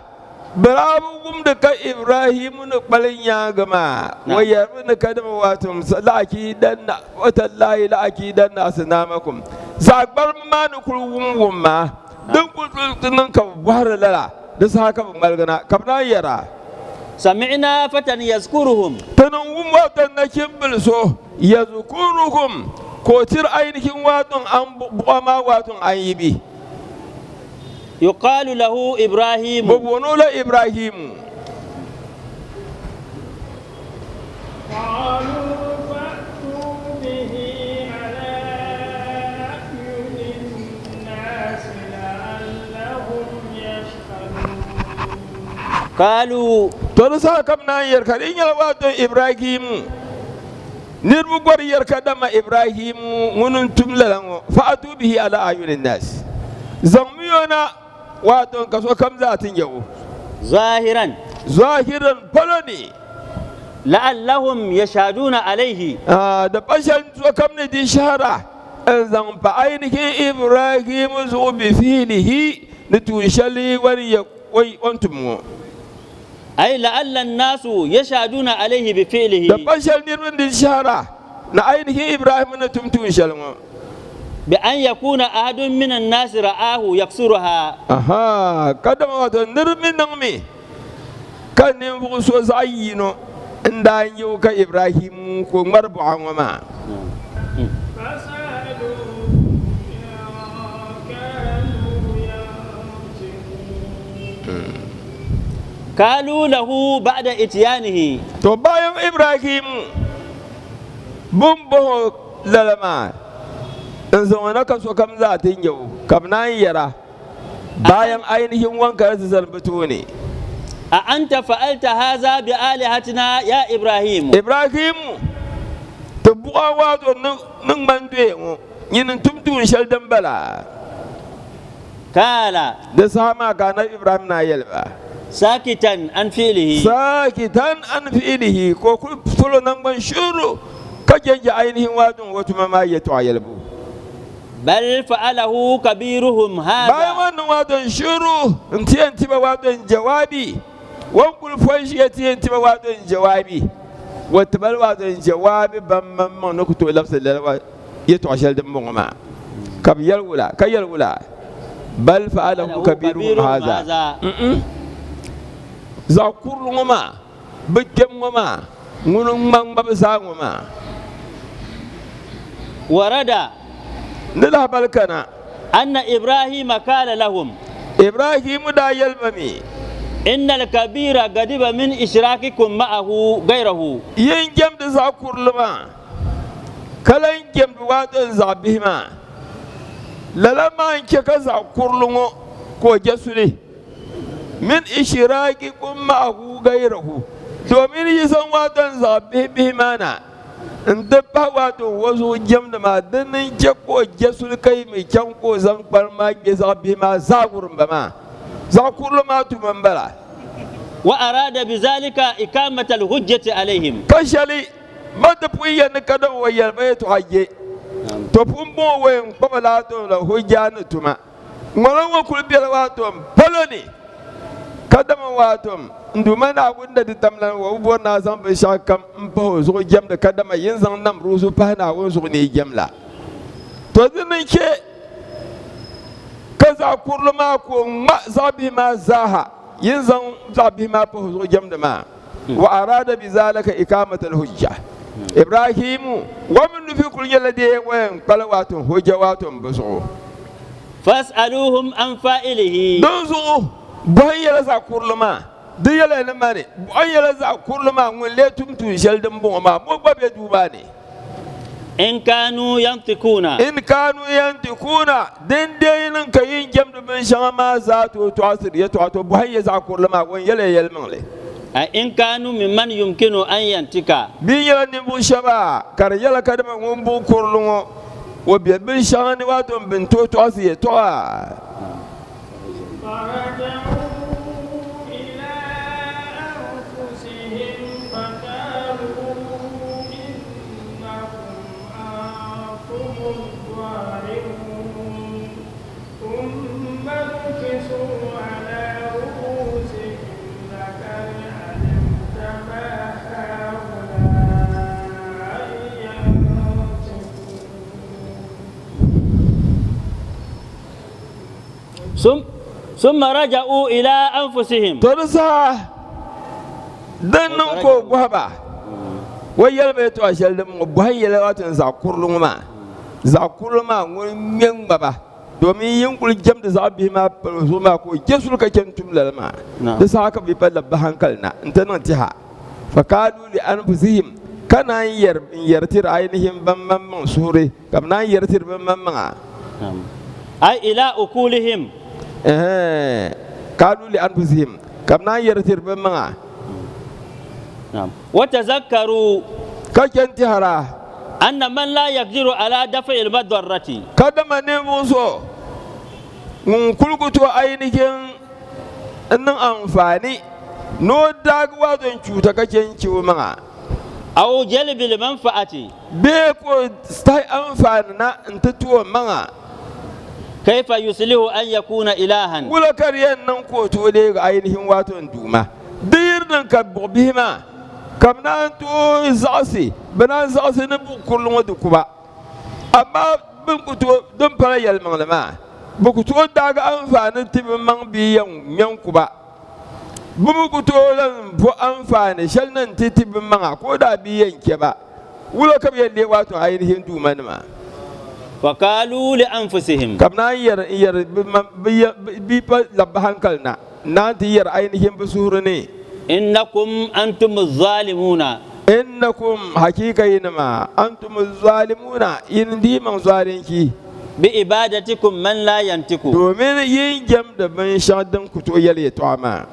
bɛ daa bi wumdi ka Ibrahimu ni kpalim yaaŋa maa, o yɛrimi ni kadama waato la'akiidanna wa tallahi la'akiidanna asnamakum, zaɣ gbarima maa ni kuli wum wum maa, din kuli ti niŋ ka bɛ bɔhiri lala, di saha ka bɛ ŋmaligina ka bɛ naan yɛra. Sami'na fatan yazkuruhum. Ti niŋ wum waato nachimbil so yazkuruhum ka o tiri ainihin waato an buɣa maa waato an yi bi. Yuqalu lahu Ibrahimu. Bɛ booni o la Ibrahimu. Qalu fa'tu bihi ala a'yuni nnaasi la'allahum yashhadun. Kalu. To di saha ka bɛ naan yɛri ka di nyɛla waato Ibrahimu niriba gɔri yɛri kadama Ibrahimu ŋuni n-tum lala ŋɔ, fa'atu bihi ala a'yuni nnaasi, zaŋmi o na waato ka sokam zaa ti nya o. Zahiran. Zahiran palo ni. La'allahum yashhaduna alayhi. Di pa shɛli sokam ni di shɛhira n-zaŋ pa ainihin Ibrahimu zuɣu bi fiilihi ni tuun shɛli o ni yɛ o ni tum ŋɔ. Ay la'alla an-nasu yashhaduna alayhi bi fi'lihi. Di pa shɛli niriba ni di shɛhira ni ainihin Ibrahim ni tum tuun shɛli ŋɔ. Bi an yakuna ahadun min an-nasi ra'ahu yaksuruha. Aha, kadama wato niriba mi niŋmi ka ninvuɣ so zaɣ yino n-daa nya o ka Ibrahim ka o ŋmari buɣa ŋɔ maa. Kalu lahu ba'da ityanihi. To bayan Ibrahimu bun bɔh o lala maa n-zaŋ o na ka sokam zaa ti nya o, ka bɛ naan yɛra, Bayan ainihin wanka ti zani bɛ tooni. A anta fa'alta haza bi alihatina ya Ibrahimu? Ibrahimu, ti buɣa waato ni ŋmani doya ŋɔ, nyini n-tum tuun shɛli din bala. Kaala. Di saha maa ka Anabi Ibrahim naa yɛli ba. Sakitan an fi'lihi. Sakitan an fi'lihi, ka o kuli tol o naŋgban shuru ka jɛnjɛ ainihin waadun o tuma maa yɛtɔɣa yɛlibu. Bal fa'alahu kabiruhum haza. Bayan wannan waadun shuru n-ti yɛn ti ba waadun jawaabi, o ni kuli pɔi ʒiya ti yɛn ti ba waadun jawaabi, o ti ba li waadun jawaabi ban maŋmaŋ ni ku tooi labisi lala yɛtɔɣ shɛli din bɔŋɔ maa, ka bɛ yɛli wula? Ka yɛli wula? Bal fa'alahu kabiruhum haza. Mm-mm. Zaɣ kurili ŋɔ maa, bɛ kpɛm ŋɔ maa, ŋuni n-ŋma ŋma bɛ zaa ŋɔ maa. Warada. Ni lahibali kana. Anna Ibrahima kaala lahum. Ibrahimu daa yɛli ba mi. Inna al-kabira gadiba min ishrakikum ma'ahu gayrahu. Yin jɛmdi zaɣ kurili maa. Ka lan jɛmdi waato n zaɣ bihi maa. Lala maa n-chɛ ka zaɣ kurili ŋɔ ka o je suli. Min ishiraakikum ma'ahu gayrahu, domin yi zaŋ waato n zaɣ bihi bihi maa na n-ti pahi waato o zuɣu jɛmdi maa, dini n-chɛ ka o je suli ka yi mi chaŋ ka o zaŋ kpari maa kpe zaɣ bihi maa zaa wurimba maa. Zaɣ kurili maa tuma m-bala. Wa araada bizalika ikamata al-hujjati alayhim. Ka shɛli Ma ti pun yɛli ni kadama wa yɛli ba yɛtɔɣa je, to pun bɔŋɔ wa yɛn kpa ba la tom la hujja ni tuma. Ŋɔla ŋɔ kuli bela waa tom palo ni, kadama waa tom n Duuma Naawuni ni di tamla ni wa bi bɔri ni a zaŋ binshɛɣu kam m-pahi o zuɣu jɛmdi kadama yin zaŋ namruuzu pahi Naawuni zuɣu ni yi jɛm la. To di ni chɛ ka zaɣ kurili maa ka o ŋma zaɣ bihi maa zaaha, yin zaŋ zaɣ bihi maa pahi o zuɣu jɛmdi maa. Wa arada bi zalika ikamata al-hujja. Ibrahimu o mi nufi kuli nyɛla di yɛn yɛn kpala wato hujja wato bɛ zuɣu. Fas'aluhum an fa'ilihi. Dinzuɣu bɔhim yɛla zaɣ kurili maa, di yɛla ni mani, bɔhim yɛla zaɣ kurili maa ŋun lee tum tuun shɛli din bɔŋɔ maa, mo gba be duu maa ni. In kanu yantikuna. In kanu yantikuna, din dee niŋ ka yin jɛmdi binshɛŋa maa zaa tooi tɔɣisiri yɛtɔɣa, to bɔhim ya zaɣ kurili maa, o ni yɛli ya yɛlimaŋli. A in kanu mimman yumkinu an yantika. Bɛ yi nyɛla ninvuɣ shɛba ka di nyɛla kadama ŋun buɣi kurili ŋɔ, o be binshɛŋa ni waato m bɛ ni tooi tɔɣisi yɛtɔɣa. Summa raja'u ila anfusihim. To di saha din niŋ ka o bɔhi ba, o yɛli ba yɛtɔɣ shɛli din ŋɔ bɔhi yɛla wato n zaɣ kurili ŋɔ maa, zaɣ kurili maa ŋuni ŋme ŋ-ŋma ba, domin yi ni kul jɛmdi zaɣ bihi maa pali o zuɣu maa ka o je suli ka chɛ n-tum lala maa, di saha ka bɛ pa lab bɛ haŋkali na nti niŋ tɛha. Fakaadu li anfusihim, ka naan yɛri n-yɛri tiri ainihin ban maŋmaŋ suhuri. Ka bɛ naan yɛri tiri bɛ maŋmaŋa. Ay ila ukulihim. Ɛhɛn. Kaalu li anfusihim. Ka bɛ naan yɛri tiri bɛ maŋa. Naam. Wa tazakkaru. Ka chɛ n-tɛhira. Anna man la yakdiru ala daf'il madarrati. Kadama ninvuɣ so ŋun kul ku tooi ayinihin n-niŋ anfaani ni o daagi waato n-chuuta ka chɛ n-chɛ o maŋa. Aw jalbil manfa'ati. Bee ka o tahi anfaani na nti ti o maŋa. Kaifa yuslihu an yakuna ilahan. Wula ka di yɛn niŋ ka o tooi leegi ainihin waato n Duuma? Di yi di niŋ ka buɣ bihi maa ka bɛ naan tooi zaɣisi, bɛ naan zaɣisi ni buɣ kurili ŋɔ di ku ba. Amaa bɛ ni ku tooi, din pala yɛlimaŋli maa, bɛ ku tooi daagi anfaani ti bɛ maŋ bee yɛn ŋme n-ku ba. Bɛ mi ku tooi lan bo anfaani shɛli na nti ti bɛ maŋa ka o daa bi yɛn chɛ ba. Wula ka bɛ yɛn leei waato ainihin duumanima? Fakalu li anfusihim. Ka bɛ naan yɛri n-yɛri bɛ bɛ pa labi bɛ haŋkali na n-naan ti yɛri ainihin bɛ suhuri ni. Innakum antumu zalimuuna. Innakum, hakiika yinima, antumu zalimuuna, yin di yimaŋ zalinchi. Bi ibadatikum man la yantiku. Domin yin jɛmdi binshɛɣu din ku tooi yɛli yɛtɔɣa maa.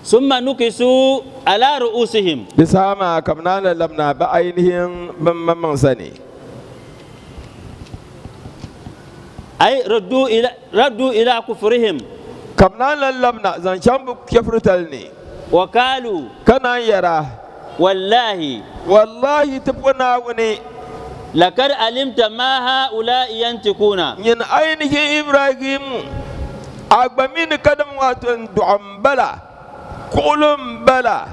Summa nukisu ala ru'usihim. Di saha maa ka bɛ naan la labina bɛ ainihin bɛ maŋmaŋ sani. Ay raddu ila raddu ila kufrihim. Ka bɛ naan lan labina zaŋ chaŋ bɛ chɛfuritali ni. Wa kaalu. Ka naan yɛra. Wallahi. Wallahi ti po Naawuni. Lakad alimta ma haula'i yantikuna. Nyin ainihin Ibrahimu, a gba mi ni kadama waato n dɔɣi m-bala, kuɣili m-bala,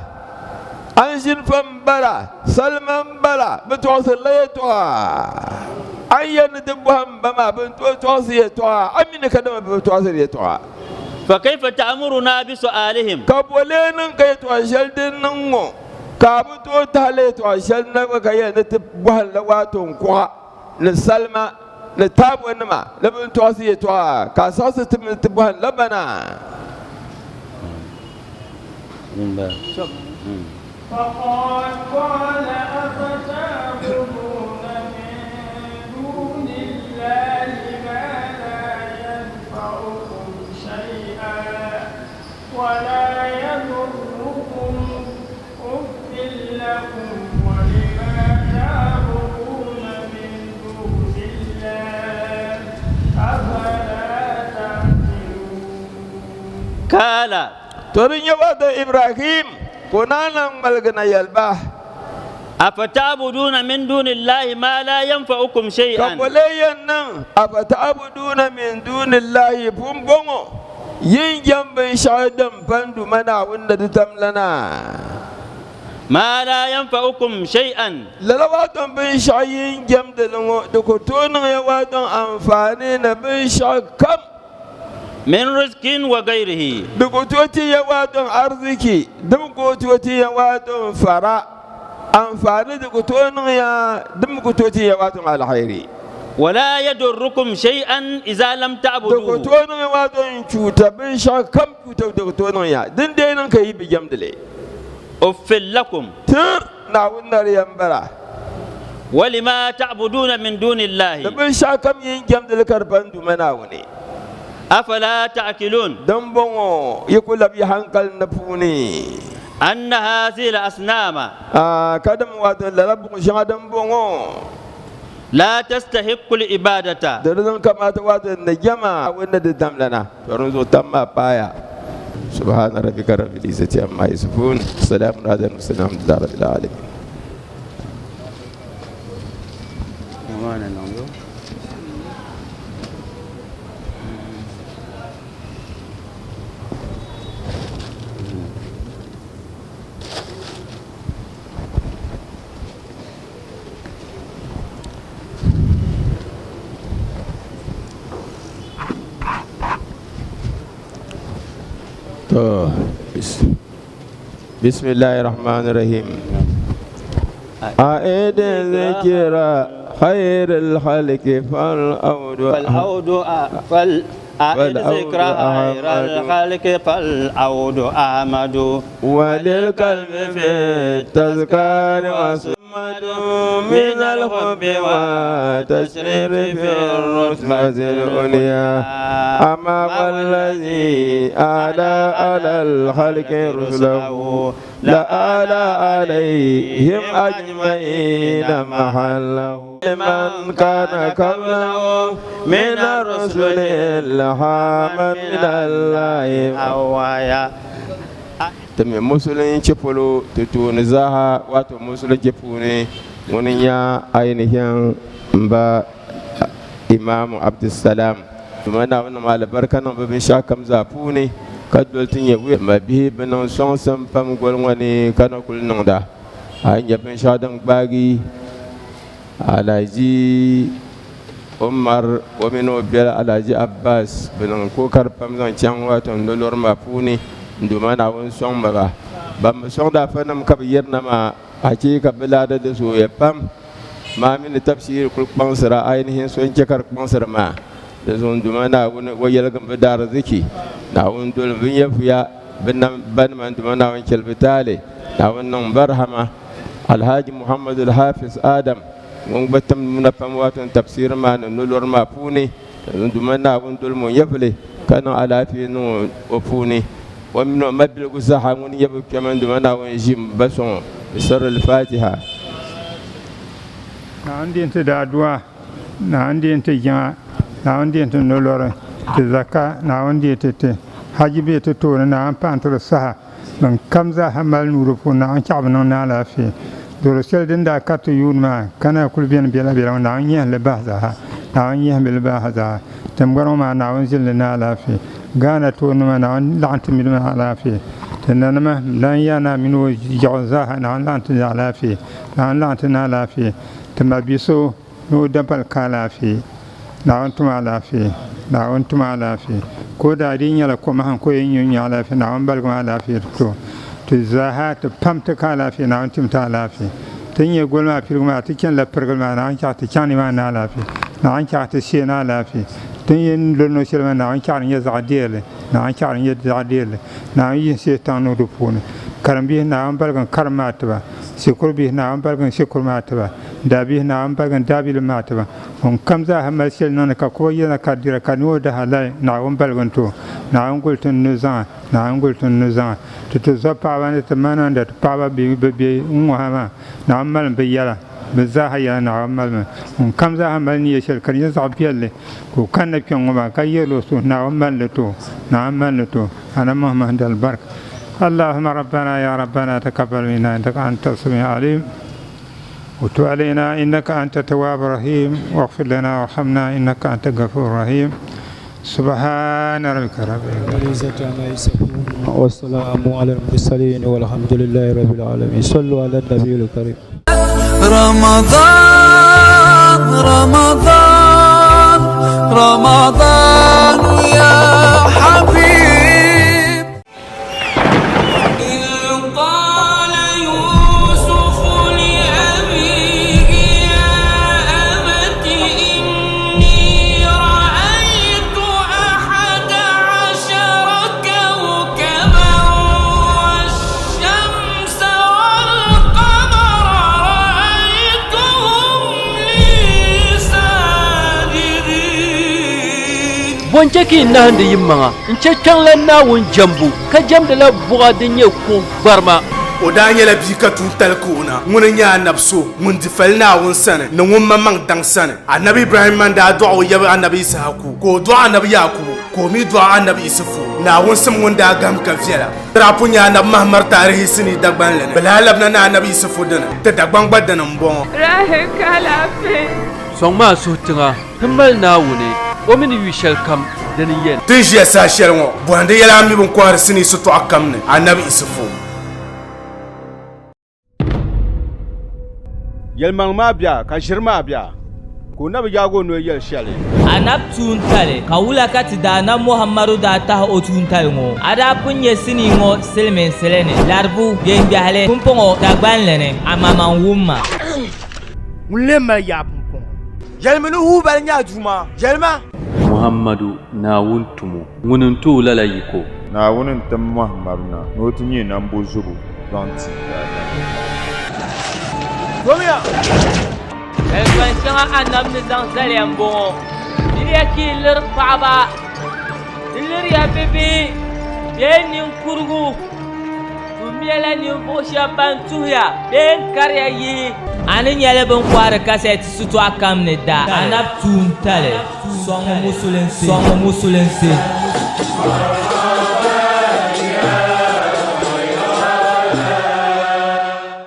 anzinfa m-bala, salima m-bala, bɛ tɔɣisirila yɛtɔɣa. A ni yɛli ni ti bɔhi m ba maa, bɛ ni tooi tɔɣisi yɛtɔɣa? A mi ni kadama bɛ bi tɔɣisiri yɛtɔɣa. Fa kayfa ta'muruna bi su'alihim. Ka bo lee niŋ ka yɛtɔɣ shɛli din niŋ ŋɔ ka a bi tooi tahi la yɛtɔɣ shɛli na gba ka yɛli ni ti bɔhim la waato n-kuɣa ni salima ni taabonima ni bɛ ni tɔɣisi yɛtɔɣa ka a saɣisi ti mi ni ti bɔhim la bana? To di nyɛ ba ti Ibrahim ka o naan lan ŋmaligi na yɛli ba. Afata'buduuna min duunillahi ma la yanfa'ukum shay'an. Ka bɔ lee yɛn niŋ afata'buduuna min duunillahi pumpɔŋɔ yin jɛm binshɛɣu din pa n Duuma Naawuni ni di tamlana? Ma la yanfa'ukum shay'an. Lala waaton binshɛɣu yin jɛmdi li ŋɔ di ku tooi niŋ ya waaton anfaani ni binshɛɣu kam. Min rizqin wa ghayrihi. Di ku tooi ti ya waaton arziki, di mi ku tooi ti ya waaton fara, anfaani di ku tooi niŋ ya, di mi ku tooi ti ya waaton alheri. Wala yadurrukum shay'an iza lam Di ku ta'buduhu. tooi niŋ ya waaton chuuta, binshɛɣu kam chuuta di ku tooi niŋ ya, din dee niŋ ka yi bi jɛmdi li. Uffin lakum. Tir Naawuni nariya m-bala. Walima ta'buduuna min duuni Llahi. Ni binshɛɣu kam yi ni jɛmdi li ka di pa n Duuma Naawuni. Afala ta'qiluun. Dimbɔŋɔ yi ku labi yi haŋkali ni puuni. Anna hazihi al-asnaama. Ka di mi wato lala buɣ shɛŋa dimbɔŋɔ. La tastahiqqu al-ibadata. Di di niŋ kamaata wato ni jɛma Naawuni ni di damlana. To din zuɣu tam maa paaya. Subhana rabbika rabbil izzati amma yasifun. Salamun ala al-mursalin alhamdulillahi rabbil alamin. To bismillahir rahmanir rahim أعد ذكر خير الخلق فالأود فالعود فالأعد ذكر خير الخلق فالعود أحمد وللقلب في التذكار وصمد من الحب والتشريف في الرتبة العليا أما والذي أعلى على الخلق رسله لأعلى عليهم أجمعين محله لمن كان قبله من الرسل إلهاما من الله أوايا Ti mi musulinchi polo ti tooni zaaha wato musulinchi puuni ŋuni n-nyɛ ainihin m ba Imaamu Abdussalam. Duuma Naawuni niŋm alibarika niŋ bɛ binshɛɣu kam zaa puuni ka doli ti nyɛ wuya. M mabihi bɛ niŋ sɔŋsim pam goli ŋɔ ni ka na kuli niŋda. A yi nya binshɛɣu din gbaagi Alhaji Umar o mini o biɛla Alhaji Abbas bɛ niŋ kookari pam zaŋ chaŋ wato n lɔri maa puuni n Duuma Naawuni sɔŋ ma ba. Ban bi sɔŋdi afanim ka bɛ yirina maa achiika bɛ laada di zooya pam. Maa mi ni tabsiiri kuli kpaŋsira ainihin so n-che ka di kpaŋsiri maa. Di zuɣu n Duuma Naawuni o yɛligim bɛ daariziki. Naawuni dolim bɛ nyɛvuya bɛ nam banima n Duuma Naawuni chɛli bɛ taali. Naawuni niŋ ba rahama. Alhaji Muhammadu Hafiz Adam ŋun gba tim muna pam wato n tabsiiri maa ni nolɔri maa puuni n Duuma Naawuni dolim o nyɛvuli ka niŋ alaafee niŋ o puuni o mini o mabiligu zaaha ŋun nyɛ bɛ kpɛma n Duuma Naawuni ʒim ba sɔŋ o bi sirri Fatiha. Naawuni deei ti daadua, Naawuni deei ti jiŋa, Naawuni deei ti nolori, ti zaka, Naawuni deei ti ti haji be ti tooni, Naawuni paɣi ti di saha. Ban kam zaaha mali nuu di puuni Naawuni chaɣ bi niŋ ni alaafee. Doro shɛli din daa kariti yuuni maa ka na kuli beni bela bela ŋɔ Naawuni nyɛhim li bahi zaaha. Naawuni nyɛhim li bahi zaaha. Tiŋgbani ŋɔ maa Naawuni ʒili li ni alaafee. Ghana toonima Naawuni laɣim ti mini ma alaafee. Ti nanima lan ya naa mini o jiɣu zaaha Naawuni laɣim ti ni alaafee. Naawuni laɣim ti ni alaafee. Ti mabia so ni o dabali ka alaafee. Naawuni tim alaafee. Naawuni tim alaafee. Ka o daa dii nyɛla komahim ka o yɛn nyu n-nya alaafee. Naawuni baligim alaafee ti o. Ti zaaha ti pam ti ka alaafee. Naawuni tim ti alaafee. Ti ni nyɛ goli maa piligu maa ti chanila pirigili maa Naawuni chaɣ ti chaŋ nimaani ni alaafee. Naawuni chaɣ ti shee ni alaafee. Ti ni yɛn lo no shɛli maa Naawuni chaɣ di nyɛ zaɣ deerili. Naawuni chaɣ di nyɛ zaɣ deerili. Naawuni yihi shee taŋ niŋ di puuni. Karimbihi Naawuni baligim karim maa ti ba. Shikuru bihi Naawuni baligim shikuru maa ti ba. Daabihi Naawuni baligim daabilim maa ti ba. Ŋun kam zaaha mali shɛli niŋdi ka kuba yirina ka dira ka ni o di halali, Naawuni baligi n-ti o. Naawuni guli ti ni zaŋa, Naawuni guli ti ni zaŋa. Ti ti zɔ paɣaba ni ti ma niŋda ti paɣaba bɛ bi be n-ŋɔ ha maa, Naawuni malim bɛ yɛla, bɛ zaaha yɛla Naawuni malimi. Ŋun kam zaaha mali nia shɛli ka di nyɛ zaɣ viɛlli ka o kanna kpe ŋ-ŋɔ maa ka yɛrila o suhu, Naawuni mali li ti o, Naawuni mali li ti o. Ana Muhammad di alibarika. Allahumma rabbana ya rabbana taqabbal minna innaka anta as-sami'ul alim. وتب علينا إنك أنت التواب الرحيم واغفر لنا وارحمنا إنك أنت الغفور الرحيم سبحان ربك رب العزة عما يصفون والسلام على المرسلين والحمد لله رب العالمين صلوا على النبي الكريم رمضان رمضان رمضان يا Bɔ n-chɛ ka yi nahindi yimaŋa n-chɛ kpiɔŋlan Naawuni jɛmbu, ka jɛmdila buɣa din nyɛ kuɣ gbarima? O daa nyɛla bia ka tuuntali ka o na. Ŋuni n-nyɛ anabi so ŋun di fali Naawuni sani ni ŋun maŋmaŋ daŋ sani. Anabi Ibrahimma n-daa dɔɣi o yab anabi Issahaku, ka o dɔɣi anabi Yaakubu, ka o mi dɔɣi anabi Isufu. Naawuni sim ŋun daa gahim ka viɛla. Ti daa pun nya anabi Mahamar taarihi sinii Dagbanli ni. Bɛ lahi labina ni anabi Isufu dini. Ti Dagbaŋ gba dini m-bɔŋɔ. Rahi ka alaafee. Sɔŋmi a suhu tiŋa, ti mali Naawuni, o mi ni yu shɛlikam, dini n-yɛn. Ti ni ʒiya saha shɛli ŋɔ, bɔhindi yɛla a mi bɛ ni kɔhiri sinii sitɔɣu kam ni, Anabi Isufu. Yɛlimaŋli maa bia ka ʒiri maa bia, ka o na bi yaag o noli yɛli shɛli. Anab tuuntali, ka wula ka ti Daanab Muhammadu daa tahi o tuuntali ŋɔ? A daa pun nya sinii ŋɔ silimiinsili ni, Laribu, Biɛŋgbɛhili, pumpɔŋɔ Dagbanli ni, amaa man wum ma. Ŋun lee mali yaa pumpɔŋɔ? Yɛlimi ni Huubali nyɛ a Duuma. Yɛlima! Muhammadu, Naawuni tumo, ŋuni n-ti o lala yiko. Naawuni n-tim Muhammadu na ni o ti nyɛ nambozubo zaŋ ti daadam. Domiya! Kali shɛŋa Anabi ni zaŋ zali ya m-bɔŋɔ, Diriya ka yi liri paɣiba, di liriya bibihi bee niŋkurugu. Tummiya ninvuɣ shɛb ban tuhiya bee n-kariya yihi. A ni nyɛli bɛ ni kɔhiri kasɛti sitɔɣu kam ni da anabi tuuntali sɔŋ musulinsi.